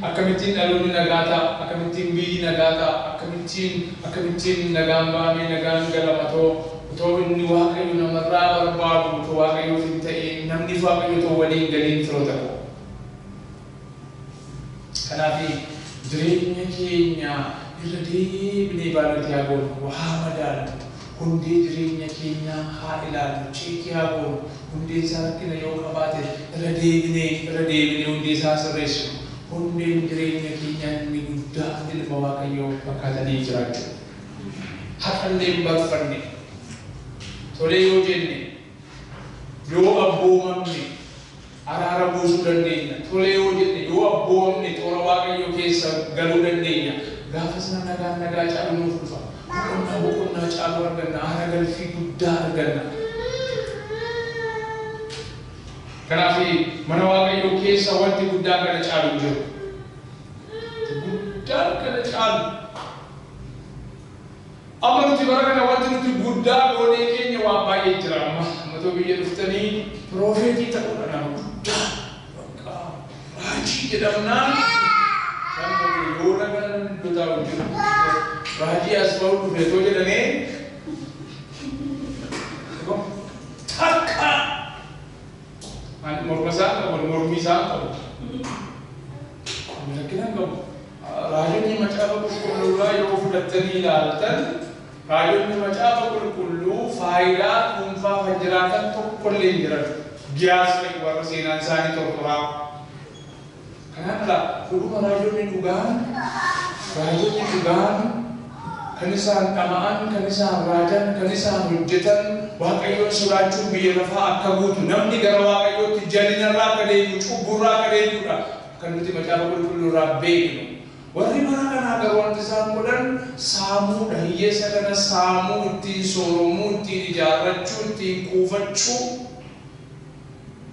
akkamittiin dhaloonni nagaa ta'a, akkamittiin biyyi nagaa ta'a, akkamittiin nagaan bahamee nagaan galama otoo inni Waaqayyo namarraa barbaadu otoo Waaqayyoof hin ta'in namni Waaqayyo otoo waliin galiin firoota koo. Kanaaf jireenya keenya irra deebinee baallatti haa goonu, haa madaallu, hundee jireenya keenyaa haa ilaallu, cheekii haa goonu, hundee isaa rakkina yoo qabaate irra deebinee hundee isaa sirreessinu. Hundeen jireenya keenyaa inni guddaa ilma Waaqayyoo fakkaatanii jiraachuu. Haqallee hin barfanne, tolee yoo jenne, yoo abboomamne araara buusuu dandeenya. Tolee yoo jenne, yoo abboomamne toora Waaqayyoo keessa galuu dandeenya. Gaafa sana nagaan nagaa caalu nuuf dhufa. Boqonnaa caalu arganna. Aara galfii guddaa arganna. Kanaaf mana Waaqayyoo keessa wanti guddaan kana caalu hin jiru. Guddaan kana caalu. Amma nuti bara kana wanti nuti guddaa goonee keenya waan baay'ee jira. Amma matoo biyya dhuftanii piroofeetii ta'uudha nama guddaa. Bakka raajii jedhamnaan yoo nagaan iddoo taa'u jiru. Raajii as ba'u dhufe too jedhamee takka morma isaa qabu, mormii isaa qabu. Rakkina hin qabu. Raajonni macaafa qulqulluurraa yoo fudhattanii ilaaltan raajonni macaafa qulqulluu faayidaa dhuunfaa kan jiraatan tokkollee hin jiran. Giyaas fa'i warra seenaan isaanii tortoraa. Kanaaf laa dhuguma raajonni dhugaan kan isaan dhama'an, kan isaan raajan, kan isaan hojjetan Waaqayyoon sodaachuun biyya lafaa akka guutu namni gara Waaqayyootti jallinarraa akka deemu, cubburraa akka deemudha kan nuti macaafa qulqulluurraa beeknu. Warri bara kanaa garuu wanti isaan godhan saamuudha. Hiyyeessa kana saamuu, ittiin sooromuu, ittiin ijaarrachuu, ittiin kuufachuu.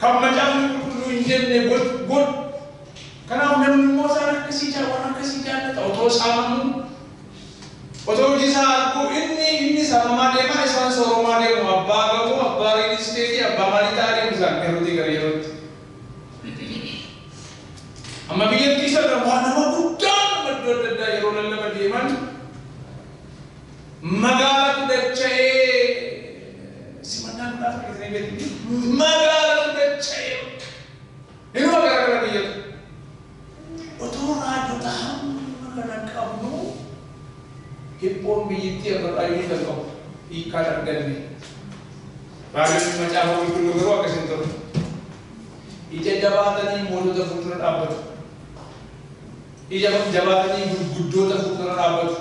Kan macaafni qulqulluu hin jenne godhu. Kanaaf namni immoo isaan akkasii waan akkasii jaallata. Otoo saamamuu, otoo hojii isaa arguu inni saamamaa deemaa isaan sooromaa deemu. Abbaa gamoo, abbaa riilisteetii, abbaa maalii ta'aa deemu isaan yerootii gara yerootti. Amma biyyattii sana waan nama guddaa nama iddoo adda addaa yeroo lallaba deeman magaalatu dacha'ee simannaan godhaa argitanii beektu. Magaalatu dacha'ee inuma gara gara biyyatu. Otoo raajota hamma kana qabnu hiphoon biyyattii agarraa kan qabu hiikkaan arganne. Raajonni macaafa qulqulluu garuu akkas hin turre. Ija jabaatanii mootota fuuldura dhaabbatu. Ija jabaatanii gurguddoota fuuldura dhaabbatu.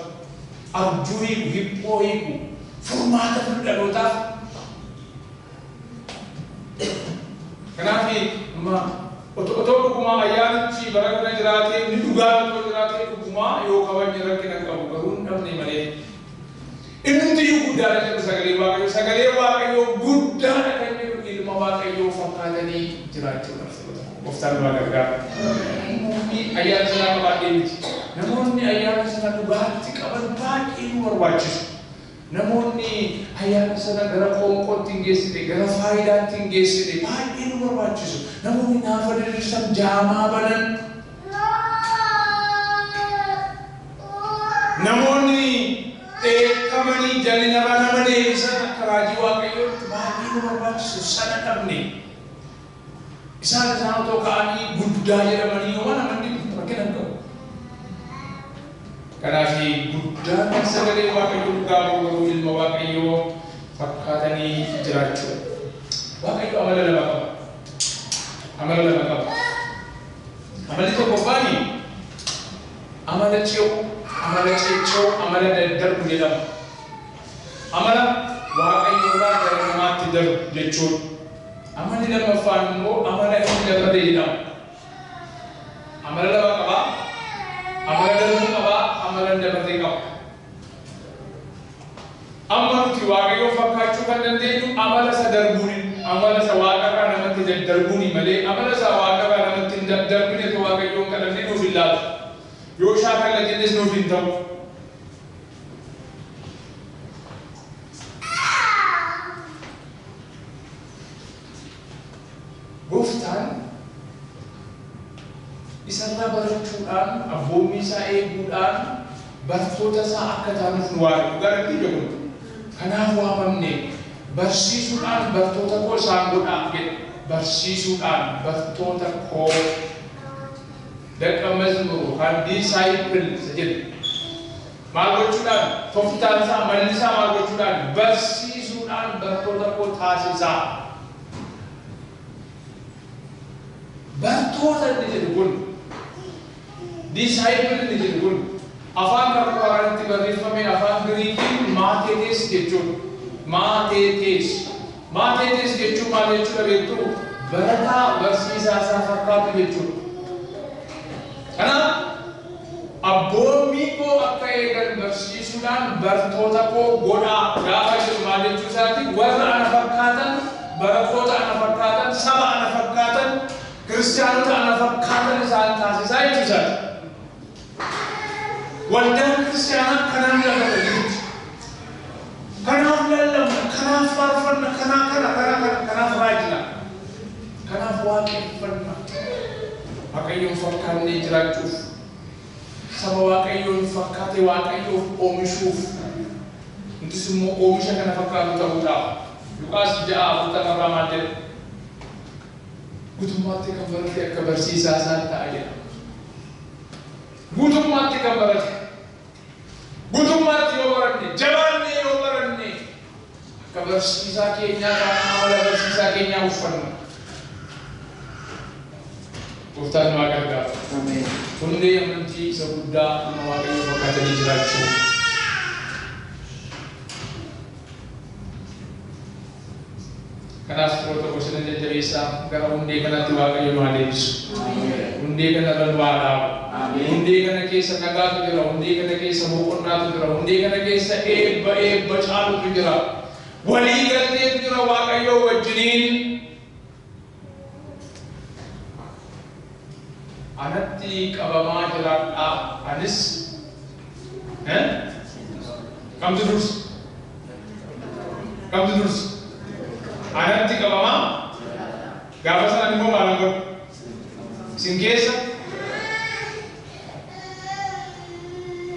Abjuu hiiku, hiphoo hiiku, furmaata fidu dhalootaaf. Kanaaf amma otoo dhugumaa ayyaanichi bara kana jiraatee inni dhugaa otoo jiraatee dhugumaa yoo kabajni rakkina qabu garuu hin dhabne malee. Inni iyyuu guddaadha jedhu sagalee Waaqayyoo. Sagalee Waaqayyoo guddaadha kan jedhu ilma Waaqayyoo fakkaatanii jiraachuudha. Gooftaan nu gargaara. Namoonni ayyaana sanaa qabaatee miti. Namoonni ayyaana sana dhugaatti qaban baay'ee nu barbaachisu. Namoonni ayyaana sana gara qoonqootti hin geessine, gara faayidaatti hin geessine baay'ee nu barbaachisu. Namoonni naafa diriirsan, jaamaa banan. Namoonni dheekkamanii jallinarraa nama deebisan akka raajii Waaqayyootti baay'ee nu barbaachisu sana dhabne. Isaan otoo ka'anii guddaa jedhamanii yoo namoonni rakkina hin qabu. Kanaaf guddaan sagalee Waaqayyoo dhugaa ba'u garuu ilma Waaqayyoo Fakkaatanii jiraachuu. Waaqayyo amala lama qaba. Amala lama qaba. Amalli tokkoffaani amala ce'u, amala ceechoo, amala daddarbu jedhama. Amala Waaqayyo irraa gara namaatti darbu jechuudha. Amalli lammaffaan immoo amala hin dabarre jedhama. Amala lama qaba. Amala darbuu qaba, amala hin dabarre qaba. Amma nuti Waaqayyoon fakkaachuu kan dandeenyu amala isa darbuuni, amala isa waaqarraa namatti daddarbuuni malee amala isa waaqarraa namatti hin daddarbine Waaqayyoon kadhannee nuuf hin laatu. Yoo shaakalla jennes nuuf hin ta'u. Gooftaan isarraa barachuudhaan, abboommii isaa eeguudhaan bartoota isaa akka taanuuf nu waame. Dhugaa irratti jedhu. Kanaaf waamamne barsiisuudhaan bartoota koo isaan godhaa jedhe. Barsiisuudhaan bartoota koo daqa mazmur yookaan disciple isa jedhu. Maal gochuudhaan? Tooftaan isaa, malli isaa maal gochuudhaan? Barsiisuudhaan bartoota koo taasisaa. Bartoota inni jedhu kun, disciple inni jedhu kun, afaan kakuu haaraatti barreeffame afaan Giriikiin maateetes jechuudha. Maateetes. Maateetes jechuun maal jechuudha beektu? Barataa barsiisaa isaa fakkaatu jechuudha. Kanaaf abboommii koo akka eegan barsiisuudhaan bartoota koo godhaa gaafa jedhu maal jechuu isaati? Warra ana fakkaatan, barattoota ana fakkaatan, saba ana fakkaatan, kiristaanota ana fakkaatan isaan taasisaa jechuu isaati. Waldaan kiristaanaa kanaan lafa jirti. Kanaaf lallabna, kanaaf faarfanna, kanaaf kana, kana, kana, kanaaf raajina. Kanaaf waaqeffanna. Waaqayyoon fakkaannee jiraachuuf, saba Waaqayyoon fakkaate Waaqayyoof oomishuuf, nutis immoo oomisha kana fakkaatu ta'uudhaaf. Luqaas 6:40 irraa maal jedha? Guutummaatti kan barate akka barsiisaa isaa ta'a jedha. Guutummaatti kan barate. Guutummaatti yoo baranne, jabaannee yoo baranne, akka barsiisaa keenyaa taana amala barsiisaa keenyaa uffanna. Gooftaan nu haa gargaaru. Hundee amantii isa guddaa nama Waaqayyoo fakkaatanii jiraachuu. Kanaaf firoota koo isinan jajjabeessaa gara hundee kanatti Waaqayyo nu haa deebisu. Hundee kanarra nu haa dhaabu. Hundee kana keessa nagaatu jira, hundee kana keessa boqonnaatu jira, hundee kana keessa eebba eebba caalutu jira. Walii galteetu jira Waaqayyoo wajjiniin. Anatti qabamaa jiraadhaa anis kamtu dursa? Kamtu dursa? Anatti qabamaa gaafa sanaan immoo maalan godhu? Isin keessa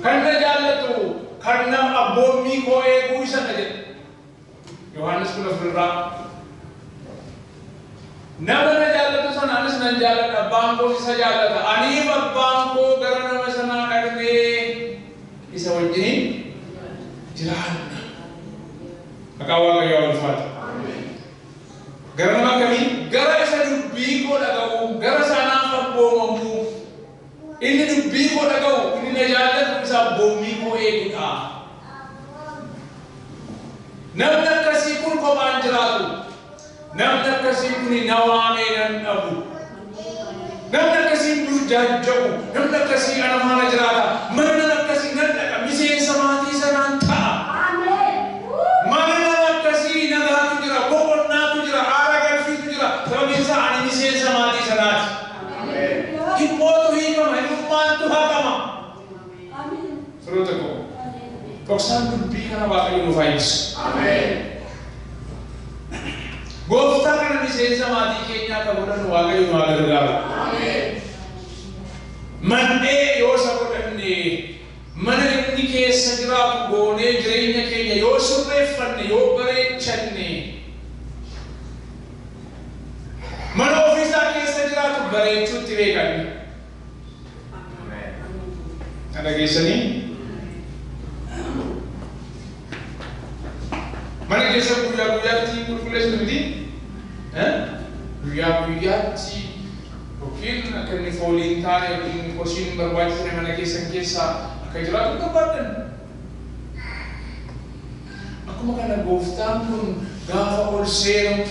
kan na jaallatu kan nama abboommii koo eeguu isa na jedhe. Yohaannis 14 irraa nama na jaallatu sana anis nan jaalladha, abbaan koos isa jaallata. Aniif abbaan koo gara nama sanaa dhaqnee isa wajjiniin jiraanna. Maqaan Waaqayyoo haa ulfaatu. Gara nama akkamii? Gara isa dubbii koo dhaga'u, gara isa anaaf abboomamu. Inni dubbii koo dhaga'u, inni na jaallatu isa abboommii koo eegudha. Namni akkasii kun kophaan jiraatu. Namni akkasii kun na waamee nan dhabu. Namni akkasii burjaaja'u. Namni akkasii ana faana jiraata. Mana nama akkasii nan dhaqa. Miseensa maatii sanaan ta'a. Mana nama akkasii nagaatu jira, boqonnaatu jira, haara galfiitu jira. Sababiin isaa ani miseensa maatii sanaati. Hibbootu hiikama, hibbummaantu haqama. Firoota koo, dhoksaan dubbii kana Waaqayyo nuuf haa ibsu. Gooftaa kana miseensa maatii keenyaa akka godhannu Waaqayyo nu haa gargaaru. Mandhee yoo isa godhanne, mana inni keessa jiraatu goonee jireenya keenya yoo sirreeffanne, yoo bareechanne, mana ofiisaa keessa jiraatu bareechuutti beekanne. Kana geessanii mana keessa guyyaa guyyaatti qulqulleessu miti? Guyyaa guyyaatti yookiin akka inni foolii hin taane yookiin kosiin hin barbaachisne mana keessan keessaa akka jiraatu barbaadan. Akkuma kana gooftaan kun gaafa ol seenu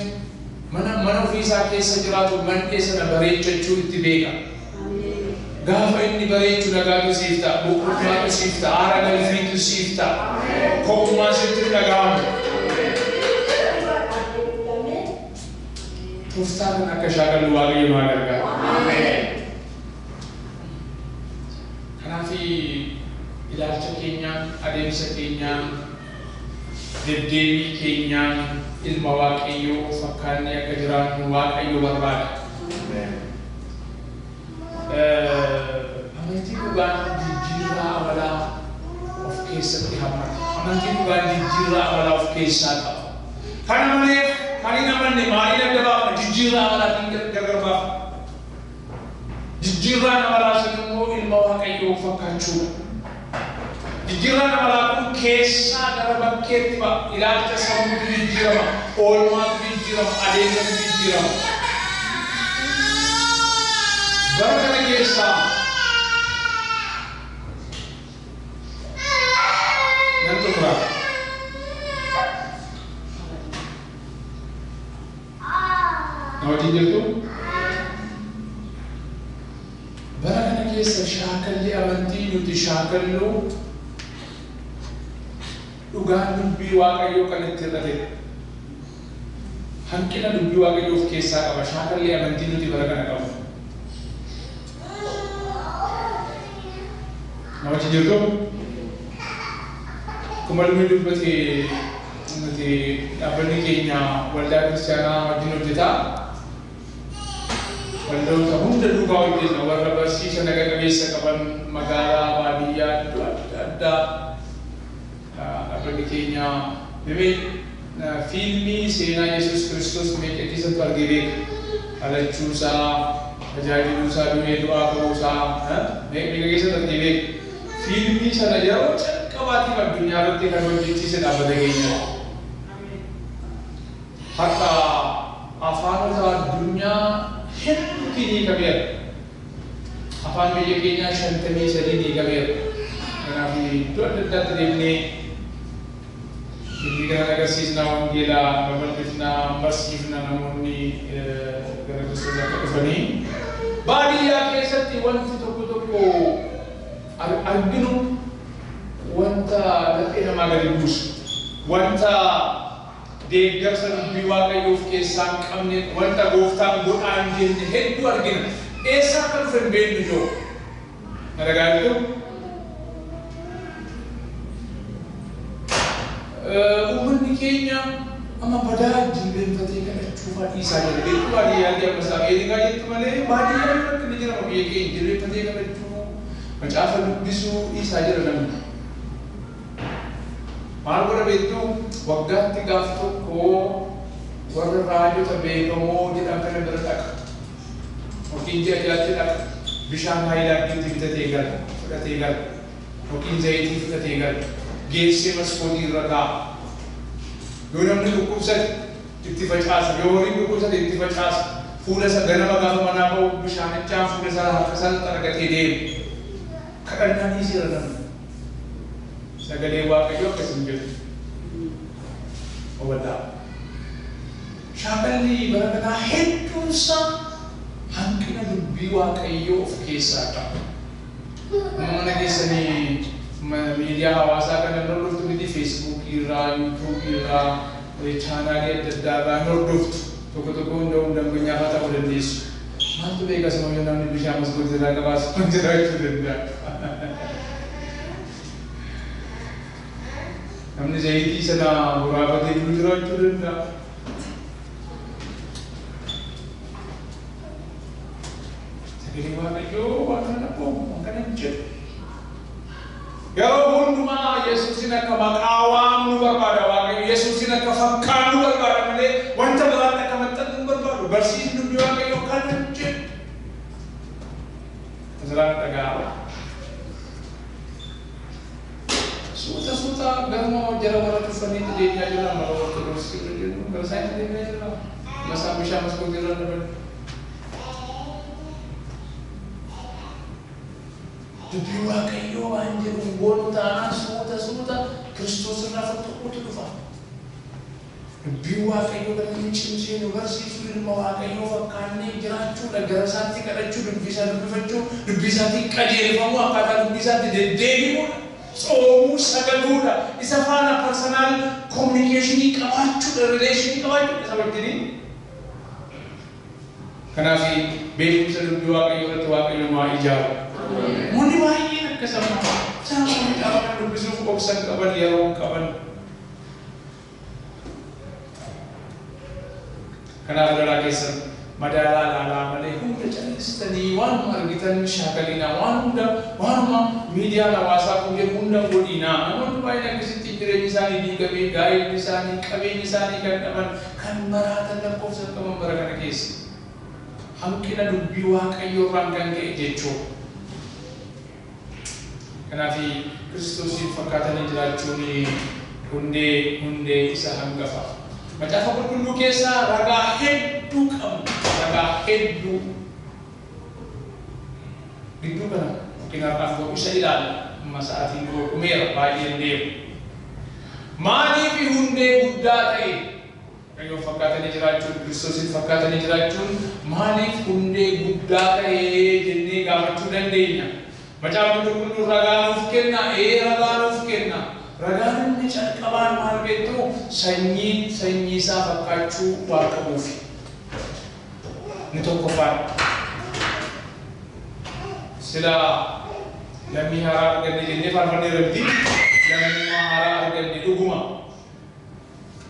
mana ofiisaa keessa jiraatu mandhee sana bareechachuu itti beeka. Gaafa inni bareechu nagaatu siif ta'a, boqonnaatu siif ta'a, aara galfiitu siif ta'a, kophumaa sitti dhaga'amu. Tooftaa kan akka shaakallu Waaqayyo nu haa gargaaru. Kanaaf ilaalcha keenyaan, adeemsa keenyaan, deddeebii keenyaan ilma Waaqayyoo fakkaannee akka jiraannu Waaqayyo barbaada. Amantii dhugaan jijjiirraa amalaa of keessatti hammata. Amantii dhugaan jijjiirraa amalaa of keessaa qaba. Kana malee kan hin amanne maaliin adda baafna? Jijjiirraa amalaatiin gargar baafna. Jijjiirraan amalaa sun immoo ilma Waaqayyoo fakkaachuudha. Jijjiirraan amalaa kun keessaa gara bakkeetti ba'a. Ilaalcha sammuutu jijjiirama, oolmaatu jijjiirama, adeemsatu jijjiirama. Bara kana keessaa nan xumura. Na wajjin jirtu? Bara kana keessa shaakalli amantii nuti shaakallu dhugaan dubbii Waaqayyoo kan itti hir'atedha. Hanqina dubbii Waaqayyoo of keessaa qaba. Shaakalli amantii nuti bara kana qabnu. Na wajjin jirtu? Akkuma lubni dubbate nuti dhaabbanni keenya waldaa kiristaanaa wajjin hojjeta. Waldoota hunda duukaa hojjenna warra barsiisa naga qabeessa qaban magaalaa baadiyyaa iddoo adda addaa dhaabbanni keenya fiilmii seenaa Yesuus Kiristoos meeqa keessattuu argee beeka. Dhalachuusaa, tajaajiluusaa, du'ee du'aa ka'uusaa meeqa keessatti argee beeka. Fiilmii sana yeroo calqabaatiif addunyaa irratti kan hojjechiise dhaabbata keenya. Har'a afaanota addunyaa hedduutiin hiikameera. Afaan biyya keenyaa 53 hiikameera. Kanaaf iddoo adda addaatti deemnee fiilmii kana agarsiisnaa, wangeelaa babal'ifnaa, barsiifna namoonni gara Kiristoos akka dhufanii. Baadiyyaa keessatti wanti tokko tokko arginu wanta laphee namaa gadi buusu, wanta deeggarsa dubbii Waaqayyoo of keessaa hin qabne, wanta gooftaan godhaa hin jenne hedduu argina. Eessaa akka dhufe hin beeknu ijoo. Na dhagaa jirtu? Uummanni keenya amma badaa jilbeenfatee kadhachuu fa'aa dhiisaa jira. Beektu baadiyyaatti amma isaa Ameerikaa jettu malee baadiyyaa irratti ni jira biyya keenya jilbeenfatee kadhachuu, macaafa dubbisuu dhiisaa jira namni. Maal godha beektu? Waggaatti gaaf tokko warra raajota beekamoo jedhan kana bira dhaqa. Yookiin ji'a ji'aatti dhaqa. Bishaan haayilaandiitti bitatee gala, fudhatee gala. Yookiin zayitii fudhatee gala. Geessee maskootii irra kaa'a. Yoo namni dhukkubsate itti facaasa. Yoo horiin dhukkubsate itti facaasa. Fuula isa ganama gaafa manaa ba'u bishaanichaan fuula isaa harka isaa xaragatee deema. Kadhannaa dhiiseera namni. Sagalee Waaqayyoo akkas hin jedhu. Hubadhaa. Shaakalli bara kanaa hedduunsaa hanqina dubbii Waaqayyoo of keessaa qaba. Mana keessanii miidiyaa hawaasaa kana hin hordoftu miti, Feesbuukii irraa, Yuutuubii irraa, chaanaalii adda addaa irraa hin hordoftu. Tokko tokko hunda dambanyaa fa'aa ta'uu dandeessu. Maaltu beeka sama yoo namni bishaan maskootii irraa qabaasu jiraachuu danda'a. Namni zayitii sana boraafatee jiru jiraachuu danda'a. Sagalee Waaqayyoo waan kana abboomu, waan kana hin jedhu. Yeroo hundumaa Yesuusin akka maqaa waamnu barbaada Waaqayyo. Yesuusin akka fakkaannu barbaada malee wanta biraatti akka maxxannu hin barbaadu. Barsiisni dubbii Waaqayyoo kana hin jedhu. Asirraan dhaga'ama. Suuta suuta garuma jara warra tuffaniitti deebi'aa jira. Mara Ortodoksii irra jiru gara isaaniitti deebi'aa jira. Masaan bishaan maskootii irra dabalu. Dubbii Waaqayyoo waan jedhu goonu taanaan suuta suuta Kiristoos irraa fottoquutu dhufa. Dubbii Waaqayyoo gara inni cimsee nu barsiisu ilma Waaqayyoo fakkaannee jiraachuudha. Gara isaatti kadhachuu, dubbii isaa dubbifachuu, dubbii isaatti qajeelfamuu, akkaataa dubbii isaatti deddeebi'uudha. Tsoomuu, sagaduudha. Isa faana personal communication qabaachuudha, relation qabaachuudha isa wajjiniin. Kanaaf beekumsa dubbii Waaqayyoo irratti Waaqayyo nu haa ijaaru. Namoonni baay'een akka sammuu isaan macaafa kan dubbisuuf obsan qaban, yeroo qaban. Kanaaf garaa keessan madaalaa ilaalaa malee hunda callistanii waanuma argitan shaakalinaa, waan hunda waanuma miidiyaan hawaasaa kun jedhu hunda godhinaa. Namoonni baay'een akkasitti jireenyi isaanii diigamee, gaa'elli isaanii, qabeenyi isaanii kan dhaban, kan maraatan lakkoofsa qaban bara kana keessa. Hanqina dubbii Waaqayyoo irraan kan ka'e jechuudha. Kanaaf Kiristoosiin fakkaatanii jiraachuun hundee isa hangafa. Macaafa qulqulluu keessaa ragaa hedduu qabna. Ragaa hedduu. Gidduu kana fakkeenyaaf ta'u isa ilaalla. Amma sa'aatiin koo dhumeera baay'een deemu. Maaliif hundee guddaa ta'e? Waaqayyoon fakkaatanii jiraachuun, Kiristoosiin fakkaatanii jiraachuun maaliif hundee guddaa ta'e jennee gaafachuu dandeenya. Macaafni qulqulluun ragaa nuuf kenna, ragaa nuuf kenna. Ragaan inni calqabaan maal beektu? Sanyiin sanyii isaa fakkaachuu waan qabuufi. Inni tokkoffaan. Sila lammii haaraa arganne jennee faarfannee irratti lammummaa haaraa arganne dhuguma.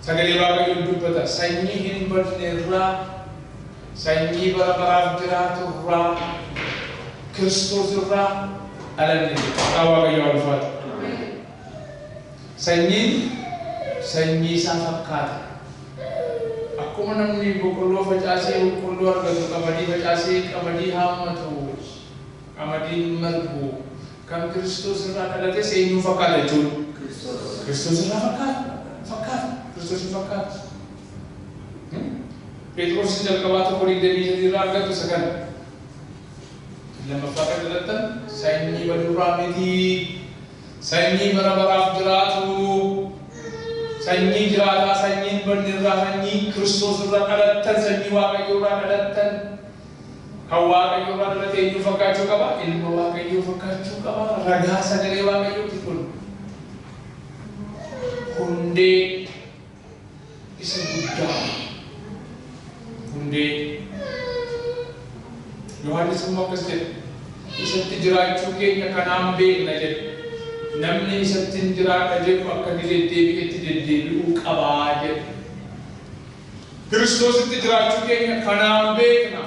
Sagalee Waaqayyoon dubbata. Sanyii hin badne irraa, sanyii bara baraaf jiraatu irraa, Kiristoos irraa dhalanne. Maqaa Waaqayyoo ulfaatu. Sanyiin sanyii isaa fakkaata. Akkuma namni boqqolloo facaasee boqqolloo argatu, qamadii facaasee qamadii haammatu, qamadiin margu, kan Kiristoos irraa dhalates eenyuun fakkaata jechuudha? Kiristoos irraa fakkaata. Fakkaata. Kiristoos fakkaata. Phexros jalqabaa 1:23 irraa argattu isa kana. Lammaffaa kan dhalattan sanyii badurraa miti. Sanyii bara baraaf jiraatu. Sanyii jiraataa, sanyii hin badne irraa, sanyii Kiristoos irraa dhalattan, sanyii Waaqayyoo irraa dhalattan. Kan Waaqayyoo irraa dhalate eenyu fakkaachuu qaba? Ilma Waaqayyoo fakkaachuu qaba. Ragaa sagalee Waaqayyooti kun. Hundee isa guddaa. Hundee. Yohaannis immoo akkas jedhe. Isatti jiraachuu keenya kanaan beekna jedhe. Namni isatti hin jiraadha jedhu akka inni deddeebi'etti deddeebi'uu qabaa jedhe. Kiristoositti jiraachuu keenya kanaan beekna.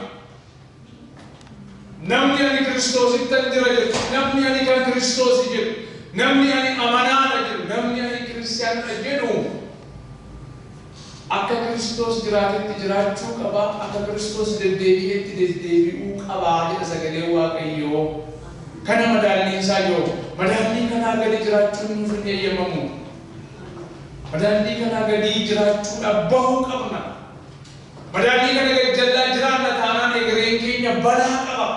Namni ani Kiristoosittan jira jedhu, namni ani kan Kiristoosi jedhu, namni ani amanaadha jedhu, namni ani kiristaanadha jedhu akka Kiristoos jiraatetti jiraachuu qaba, akka Kiristoos deddeebi'etti deddeebi'uu qabaa jedha sagalee Waaqayyoo. Kana madaalliin isaa yoo madaallii kanaa gadi jiraachuun nuuf hin eeyyamamu. Madaallii kanaa gadi jiraachuudhaaf bahuu qabna. Madaallii kana gadi jallaa jiraanna taanaan egereen keenya balaa qaba.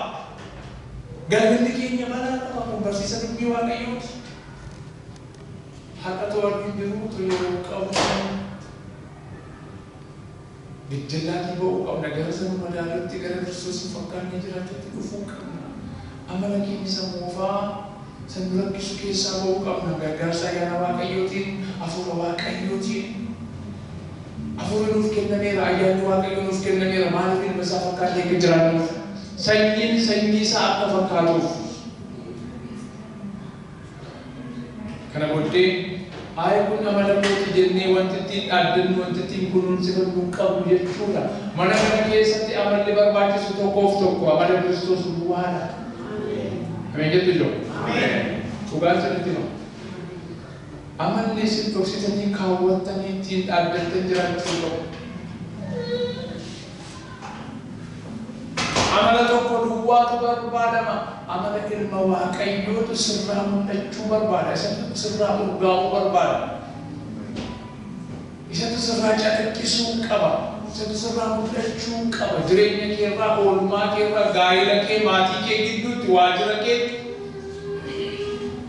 Galgalli keenya balaa qaba. Kun barsiisa dubbii Waaqayyooti. Har'a to'annu hin jiru, yeroo qabnu. Gajjallaatii ba'uu qabna. Gara sana madaalutti, gara Kiristoosiin fakkaannee jiraachuutti dhufuu qabna. Amala keenya isa moofaa san nu rakkisu keessaa ba'uu qabna. Gargaarsa ayyaana Waaqayyootiin, hafuura Waaqayyootiin. Hafuurri nuuf kennameera, ayyaanni Waaqayyoo nuuf kennameera. Maaliif ilma isaa fakkaannee akka jiraannuuf? Sanyiin sanyii isaa akka fakkaatuuf. Kana booddee ayi kun amala kooti jennee wanti ittiin dhaaddannu, wanti ittiin kunuunsifannu hin qabnu jechuudha. Mana kana keessatti amalli barbaachisu tokkoof tokko amala Kiristoos duwwaadha. Ameen jettu ijoo? Dhugaan sirriitti hima. Amalli isin dhoksitanii kaawwattanii ittiin dhaaddattan jiraachuu qabu. Amala tokko duwwaatu barbaadama. Amala ilma Waaqayyootu sirraa mul'achuu barbaada. Isatu sirraa urgaa'uu barbaada. Isatu sirraa calaqqisuu qaba. Isatu sirraa mul'achuu qaba. Jireenya keerraa, oolmaa keerraa, gaa'ela kee, maatii kee gidduutti, waajjira kee,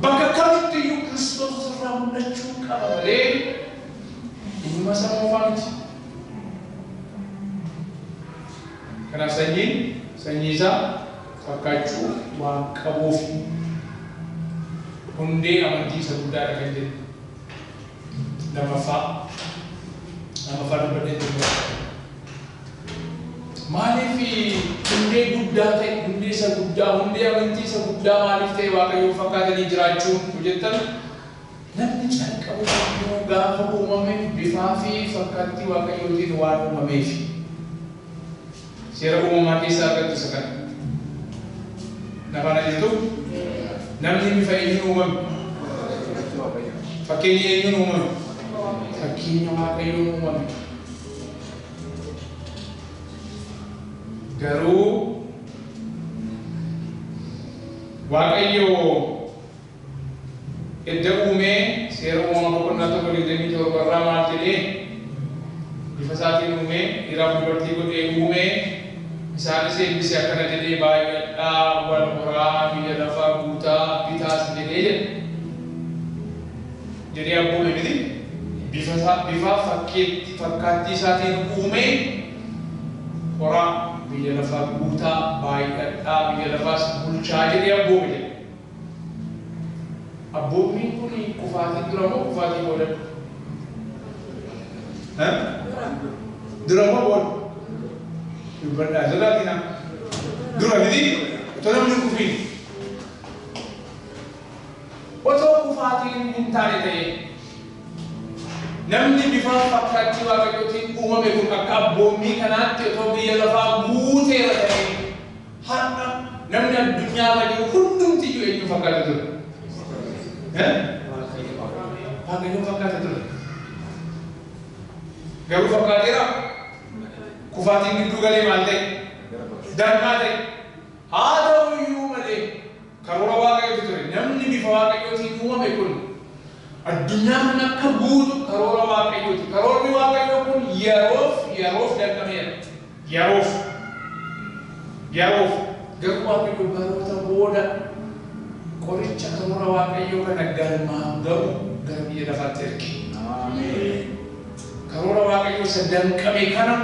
bakka kamitti iyyuu Kiristoos sirraa mul'achuu qaba malee dhimma isa moofaa miti. Kanaaf sanyiin sanyii isaa fakkaachuu waan qabuuf hundee amantii isa guddaadha kan jedhu. Lammaffaa dubbadhee ture. Maaliif hundee guddaa ta'e, hundee isa guddaa, hundee amantii isa guddaa maaliif ta'e Waaqayyoon fakkaatanii jiraachuun hojjetan? Namni calqabu gaafa uumame bifaa fi fakkaattii Waaqayyootiin waan uumameef. Seera uumamaa keessaa argattu isa kana. Nafaana jirtu? Namni bifa eenyuun uumame? Fakkeenya eenyuun uumame? Fakkeenya Waaqayyoon uumame. Garuu Waaqayyo edda uumee seera uumamaa boqonnaa 1:27 irraa maal jedhee? Bifa isaatiin uumee, dhiiraaf dubartii godhee uumee, isaanis eebbise, akkana jedhee: "Baay'adhaa, wal horaa, biyya lafaa guutaa, bitaas" jedhee jedhe. Jedhee abboome miti? Bifa bifa fakkaattii isaatiin uumee, horaa, biyya lafaa guutaa, baay'adhaa, biyya lafaas bulchaa jedhee abboome jedhe. Abboommiin kun kufaatiin dura moo kufaatii booda? Dura moo booda? Dubbadhaa, sodaatina. Dura miti? Otoo namni hin kufiin. Otoo kufaatiin hin taane ta'ee, namni bifa fakkaattii Waaqayyootiin uumame kun akka abboommii kanaatti otoo biyya lafaa guuteera ta'ee, har'a namni addunyaa irra jiru hundumti iyyuu eenyu fakkaata ture? Waaqayyoon fakkaata ture. Garuu fakkaateera? Kufaatiin gidduu galee maal ta'e? Danqaa ta'e. Haa ta'u iyyuu malee karoora Waaqayyootu ture. Namni bifa Waaqayyootiin uumame kun addunyaa kana akka guutu karoora Waaqayyooti. Karoorri Waaqayyoo kun yeroof danqameera. Yeroof. Yeroof. Garuu Waaqayyo baroota booda qoricha karoora Waaqayyoo kana galmaan ga'u gara biyya lafaatti erge. Karoora Waaqayyoo isa danqame kana,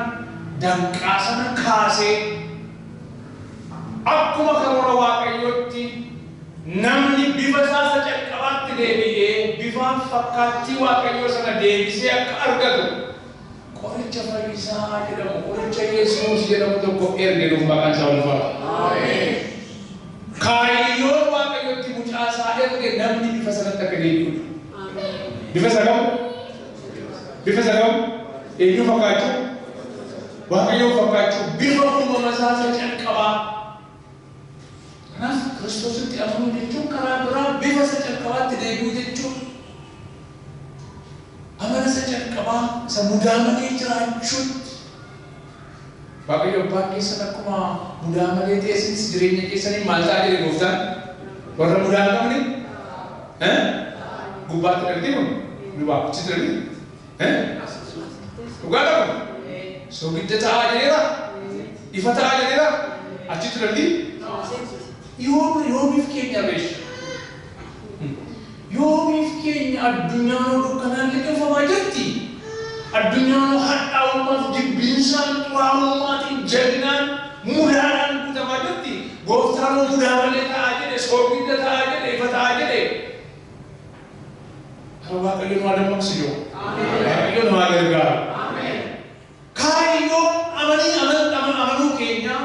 danqaa sana kaasee, akkuma karoora Waaqayyootti namni bifa isaa isa calqabaatti deebi'ee bifa fakkaattii Waaqayyoo sana deebisee akka argatu qoricha fayyisaa jedhamu, qoricha Yesuus jedhamu tokko erge nuuf. Maqaan isaa ulfaata. Kaayyoon Waaqayyootti mucaa isaa erge namni bifa sanatti akka deebi'udha. Bifa isa kam? Bifa isa kam? Eenyu fakkaachuu? Waaqayyoon fakkaachuu, bifa uumama isaa isa calqabaa. Kanaaf Kiristoositti amanuu jechuun karaa biraa bifa isa calqabaatti deebi'uu jechuun amala isa calqabaa isa mudaa malee jiraachuutti. Waaqayyo abbaan keessan akkuma mudaa malee ta'e, isinis jireenya keessanii maal ta'a jedhe Gooftaan? Warra mudaa hin qabne gubbaatti dhaltee kun duwwaa achitti dhaltee dhugaa qabu. Soogidda ta'aa jedheera, ifa ta'aa jedheera, achitti dhaltii. Yoomiif keenya reesh? Yoomiif keenya addunyaan dukkanaan liqimfamaa jirti? Addunyaan hadhaa'ummaaf, jibbiinsaan, xuraamummaatiin, jabinaan, mudaadhaan guutamaa jirti. Gooftaan mudaa malee ta'aa jedhe, soogidda ta'aa jedhe, ifa ta'aa jedhe. Kara Waaqayyo nu haa dammaqsu yoo. Waaqayyo nu haa gargaaru. Kaayyoon amanii amanuu keenya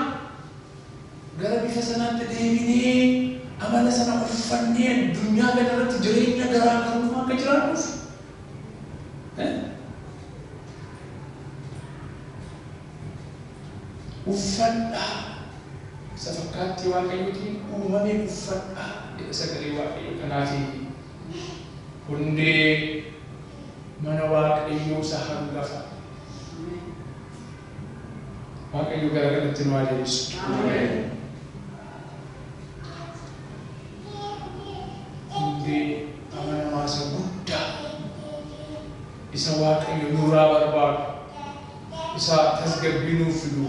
gara bifa sanaatti deebinee, amala sana uffannee, addunyaa kana irratti jireenya garaa garummaa akka jiraannuuf. Uffadhaa, isa fakkaattii Waaqayyootiin uumame uffadhaa jedha sagalee Waaqayyoo. Kanaafi hundee mana Waaqayyoo isa hangafa. Waaqayyo gara kanatti nu haa deebisu. Isa Waaqayyo nurraa barbaadu, isa tasgabbii nuuf fidu,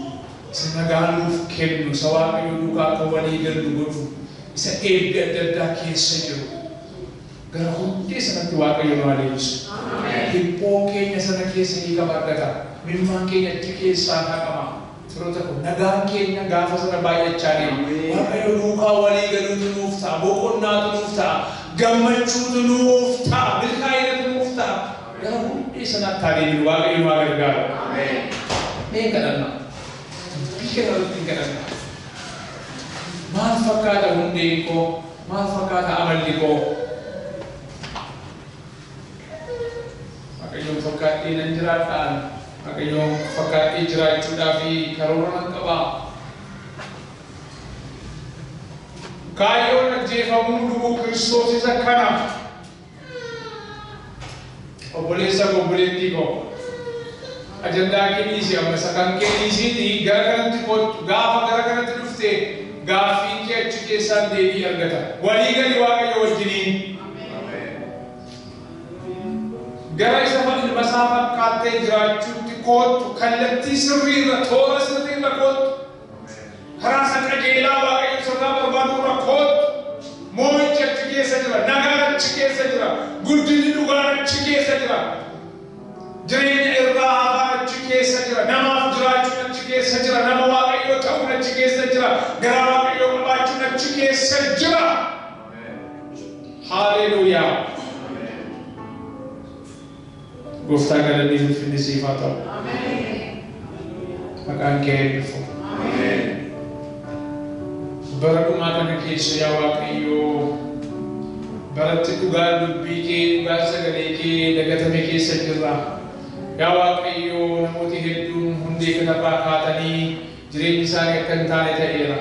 isa nagaa nuuf kennu, isa Waaqayyo duukaa akka walii gallu godhu, isa eebbi adda addaa keessa jiru. Gara hundee sanatti Waaqayyo nu haa deebisu. Dhiphoon keenya sana keessa hiikama argata. Mimmaan keenya achi keessaa haqama. Firoota koo, nagaan keenya gaafa sana baay'achaa deema. Waaqayyo duukaa walii galuutu nuuf ta'a. Boqonnaatu nuuf ta'a. Gammachuutu nuuf ta'a. Milkaa'inatu nuuf ta'a. Gara hundee sanaatti haa deebinu. Waaqayyo nu haa gargaaru. Mee kadhanna. Dubbii kana irratti hin kadhanna. Maal fakkaata hundeen koo? Maal fakkaata amalli koo? Waaqayyoon fakkaadhee nan jiraadhaan. Waaqayyoon fakkaadhee jiraachuudhaaf karoora nan qabaa. Kaayyoon ajjeefamuu du'uu Kiristoos isa kana. Obboleessa koo, obboleettii koo. Ajandaa kee dhiisi, amma isa kan kee dhiisiitii gara kanatti kottu. Gaafa gara kanatti dhufte gaaffiin kee achi keessaan deebii argata. Walii gali Waaqayyo wajjiniin. Gara isa ilma isaa fakkaattee jiraachuutti kottu. Kallattii sirriirra, toora sirriirra kottu. Karaa isa qajeelaa Waaqayyo sirraa barbaadu irra kottu. Moo'ichi achi keessa jira. Nagaan achi keessa jira. Guddinni dhugaan achi keessa jira. Jireenya irraa hafaan achi keessa jira. Namaaf jiraachuun achi keessa jira. Nama Waaqayyoo ta'uun achi keessa jira. Garaa Waaqayyoo qabaachuun achi keessa jira. Haaleluyyaa. Gooftaa galanni ulfinni siif haa ta'u. Maqaan kee eebbifamu. Bara dhumaa kana keessa yaa Waaqayyoo, baratti dhugaan dubbii kee, dhugaan sagalee kee dagatame keessa jirra. Yaa Waaqayyoo, namooti hedduun hundee kanarraa kaatanii jireenyi isaanii akka hin taane ta'eera.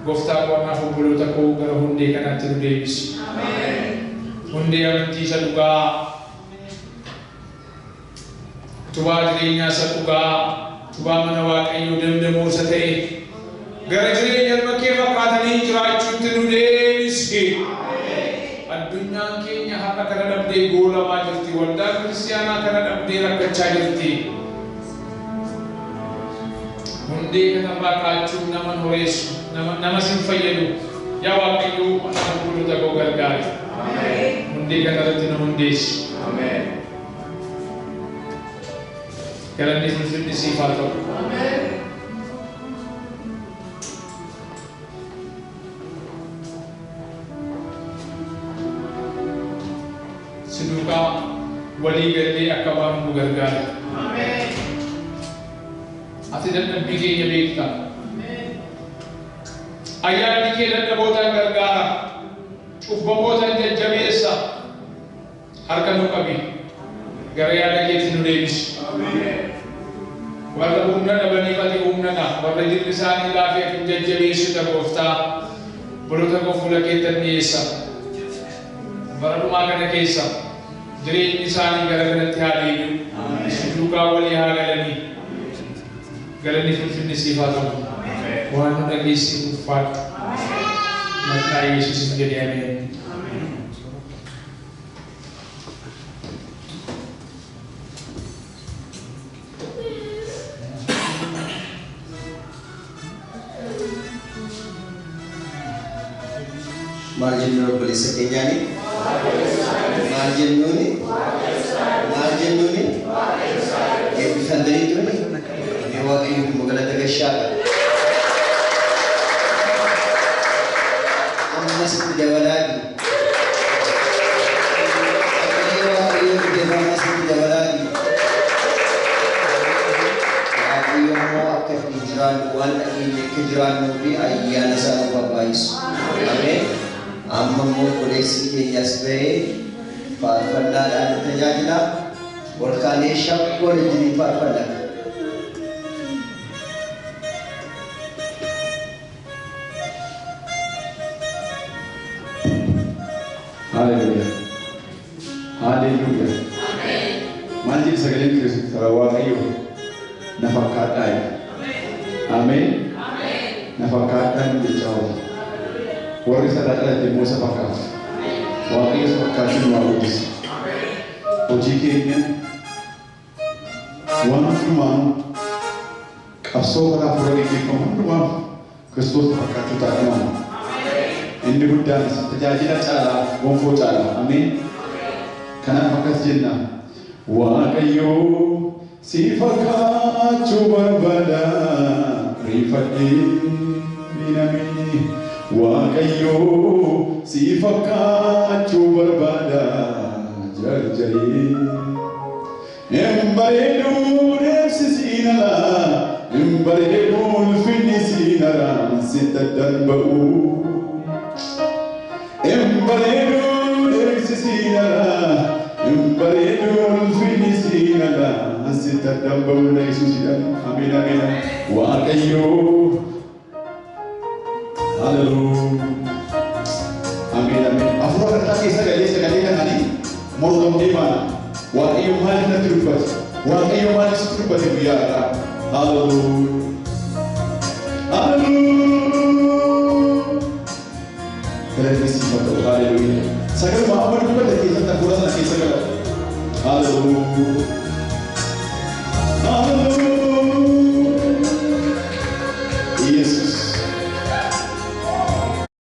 Gooftaa qo'annaaf obboloota koo gara hundee kanaatti nu deebisi. Hundee amantii isa dhugaa, utubaa jireenyaa isa dhugaa, utubaa mana Waaqayyoo damdamoo isa ta'e, gara jireenya ilma kee fakkaatanii jiraachuutti nu deebisi. Addunyaan keenya har'a kana dhabdee goolamaa jirti. Waldaan kiristaanaa kana dhabdee rakkachaa jirti. Hundee kanarraa kaachuun nama horeessu, nama sin fayyadu. Yaa Waaqayyoo, nama obboloota koo gargaari. Hundee kanarratti nu hundeessi. Galanni ulfinni siif haa ta'u. Si duukaa walii gallee akka baanu nu gargaari. Ati dadhabbii keenya beekta. Ayyaanni kee dadhabootaan gargaara. Cubbamootaan jajjabeessa. Harka nu qabi. Gara yaada keetti nu deebisi. Warra humna dhabaniif ati humna dha. Warra jirri isaanii laafee ati jajjabeessita Gooftaa. Obboloota koo fuula keettan dhiyeessa. Bara dhumaa kana keessa jireenyi isaanii gara kanatti haa deebi'u. Si duukaa walii haa galanii. Galanni ulfinni siif haa ta'u. Waan nu dhageessiif ulfaadhu. Maqaa Yesuusin jedhee, ameen. Maal jennuun obboleessa keenyaani? Maal jennuuni? Maal jennuuni? Eebbifamtanii turani? Mee Waaqayyoon immoo galata gashaadha. Ammas itti dabalaati. Sagalee Waaqayyoo fidee ammas itti dabalaati. Waaqayyo immoo akka ittiin jiraannu waan dhageenye akka jiraannuu fi ayyaana isaa nuuf haa baay'isu. Ameen. Amma immoo obboleessi keenyas ba'ee faarfannaadhaan nu tajaajila. Ol kaanee shakkoo wajjiniin faarfanna. Haleluuyaa. Haleluuyaa. Maal jedhi sagaleen Kiristoos Waaqayyo na fakkaadhaa jedha. Ameen. Na fakkaadhaa jechaa oola. Warri isa dhalate immoo isa fakkaatu. Waaqayyo isa fakkaachuun nu haa guddisu. Hojii keenya Waan hundumaanuu qabsoo karaa hafuura geggeeffamu hundumaaf Kiristoos fakkaachuu taadhamamu. Inni guddaanis tajaajila caalaa gonfoo caalaa. Ameen. Kanaaf akkas jenna. Waaqayyoo si fakkaachuu barbaada riifadhee miidhamee. Waaqayyoo si fakkaachuu barbaada jarjaree. Hin bareeduu deemsi siin alaa, hin bareeduu ulfinni siin alaa, sitti addan ba'u. Hin bareeduu deemsi siin alaa, hin bareeduu ulfinni siin alaa, sitti addan ba'u na Yesuusidhaan. Ameen ameen. Waaqayyoo. Haleluuyaa. Ameen ameen. Hafuura kadhataa keessa galee sagalee kanaanii mordomnee baana. Waaqayyo maaliif natti dubbate? Waaqayyo maaliif sitti dubbate guyyaa har'aa? Haleluuyaa. Haleluuyaa. Galanni siif haa ta'u. Haleluuyaa. Sagaluma amma dubbate keessatti hafuura sana keessa gala. Haleluuyaa. Haleluuyaa. Yesus.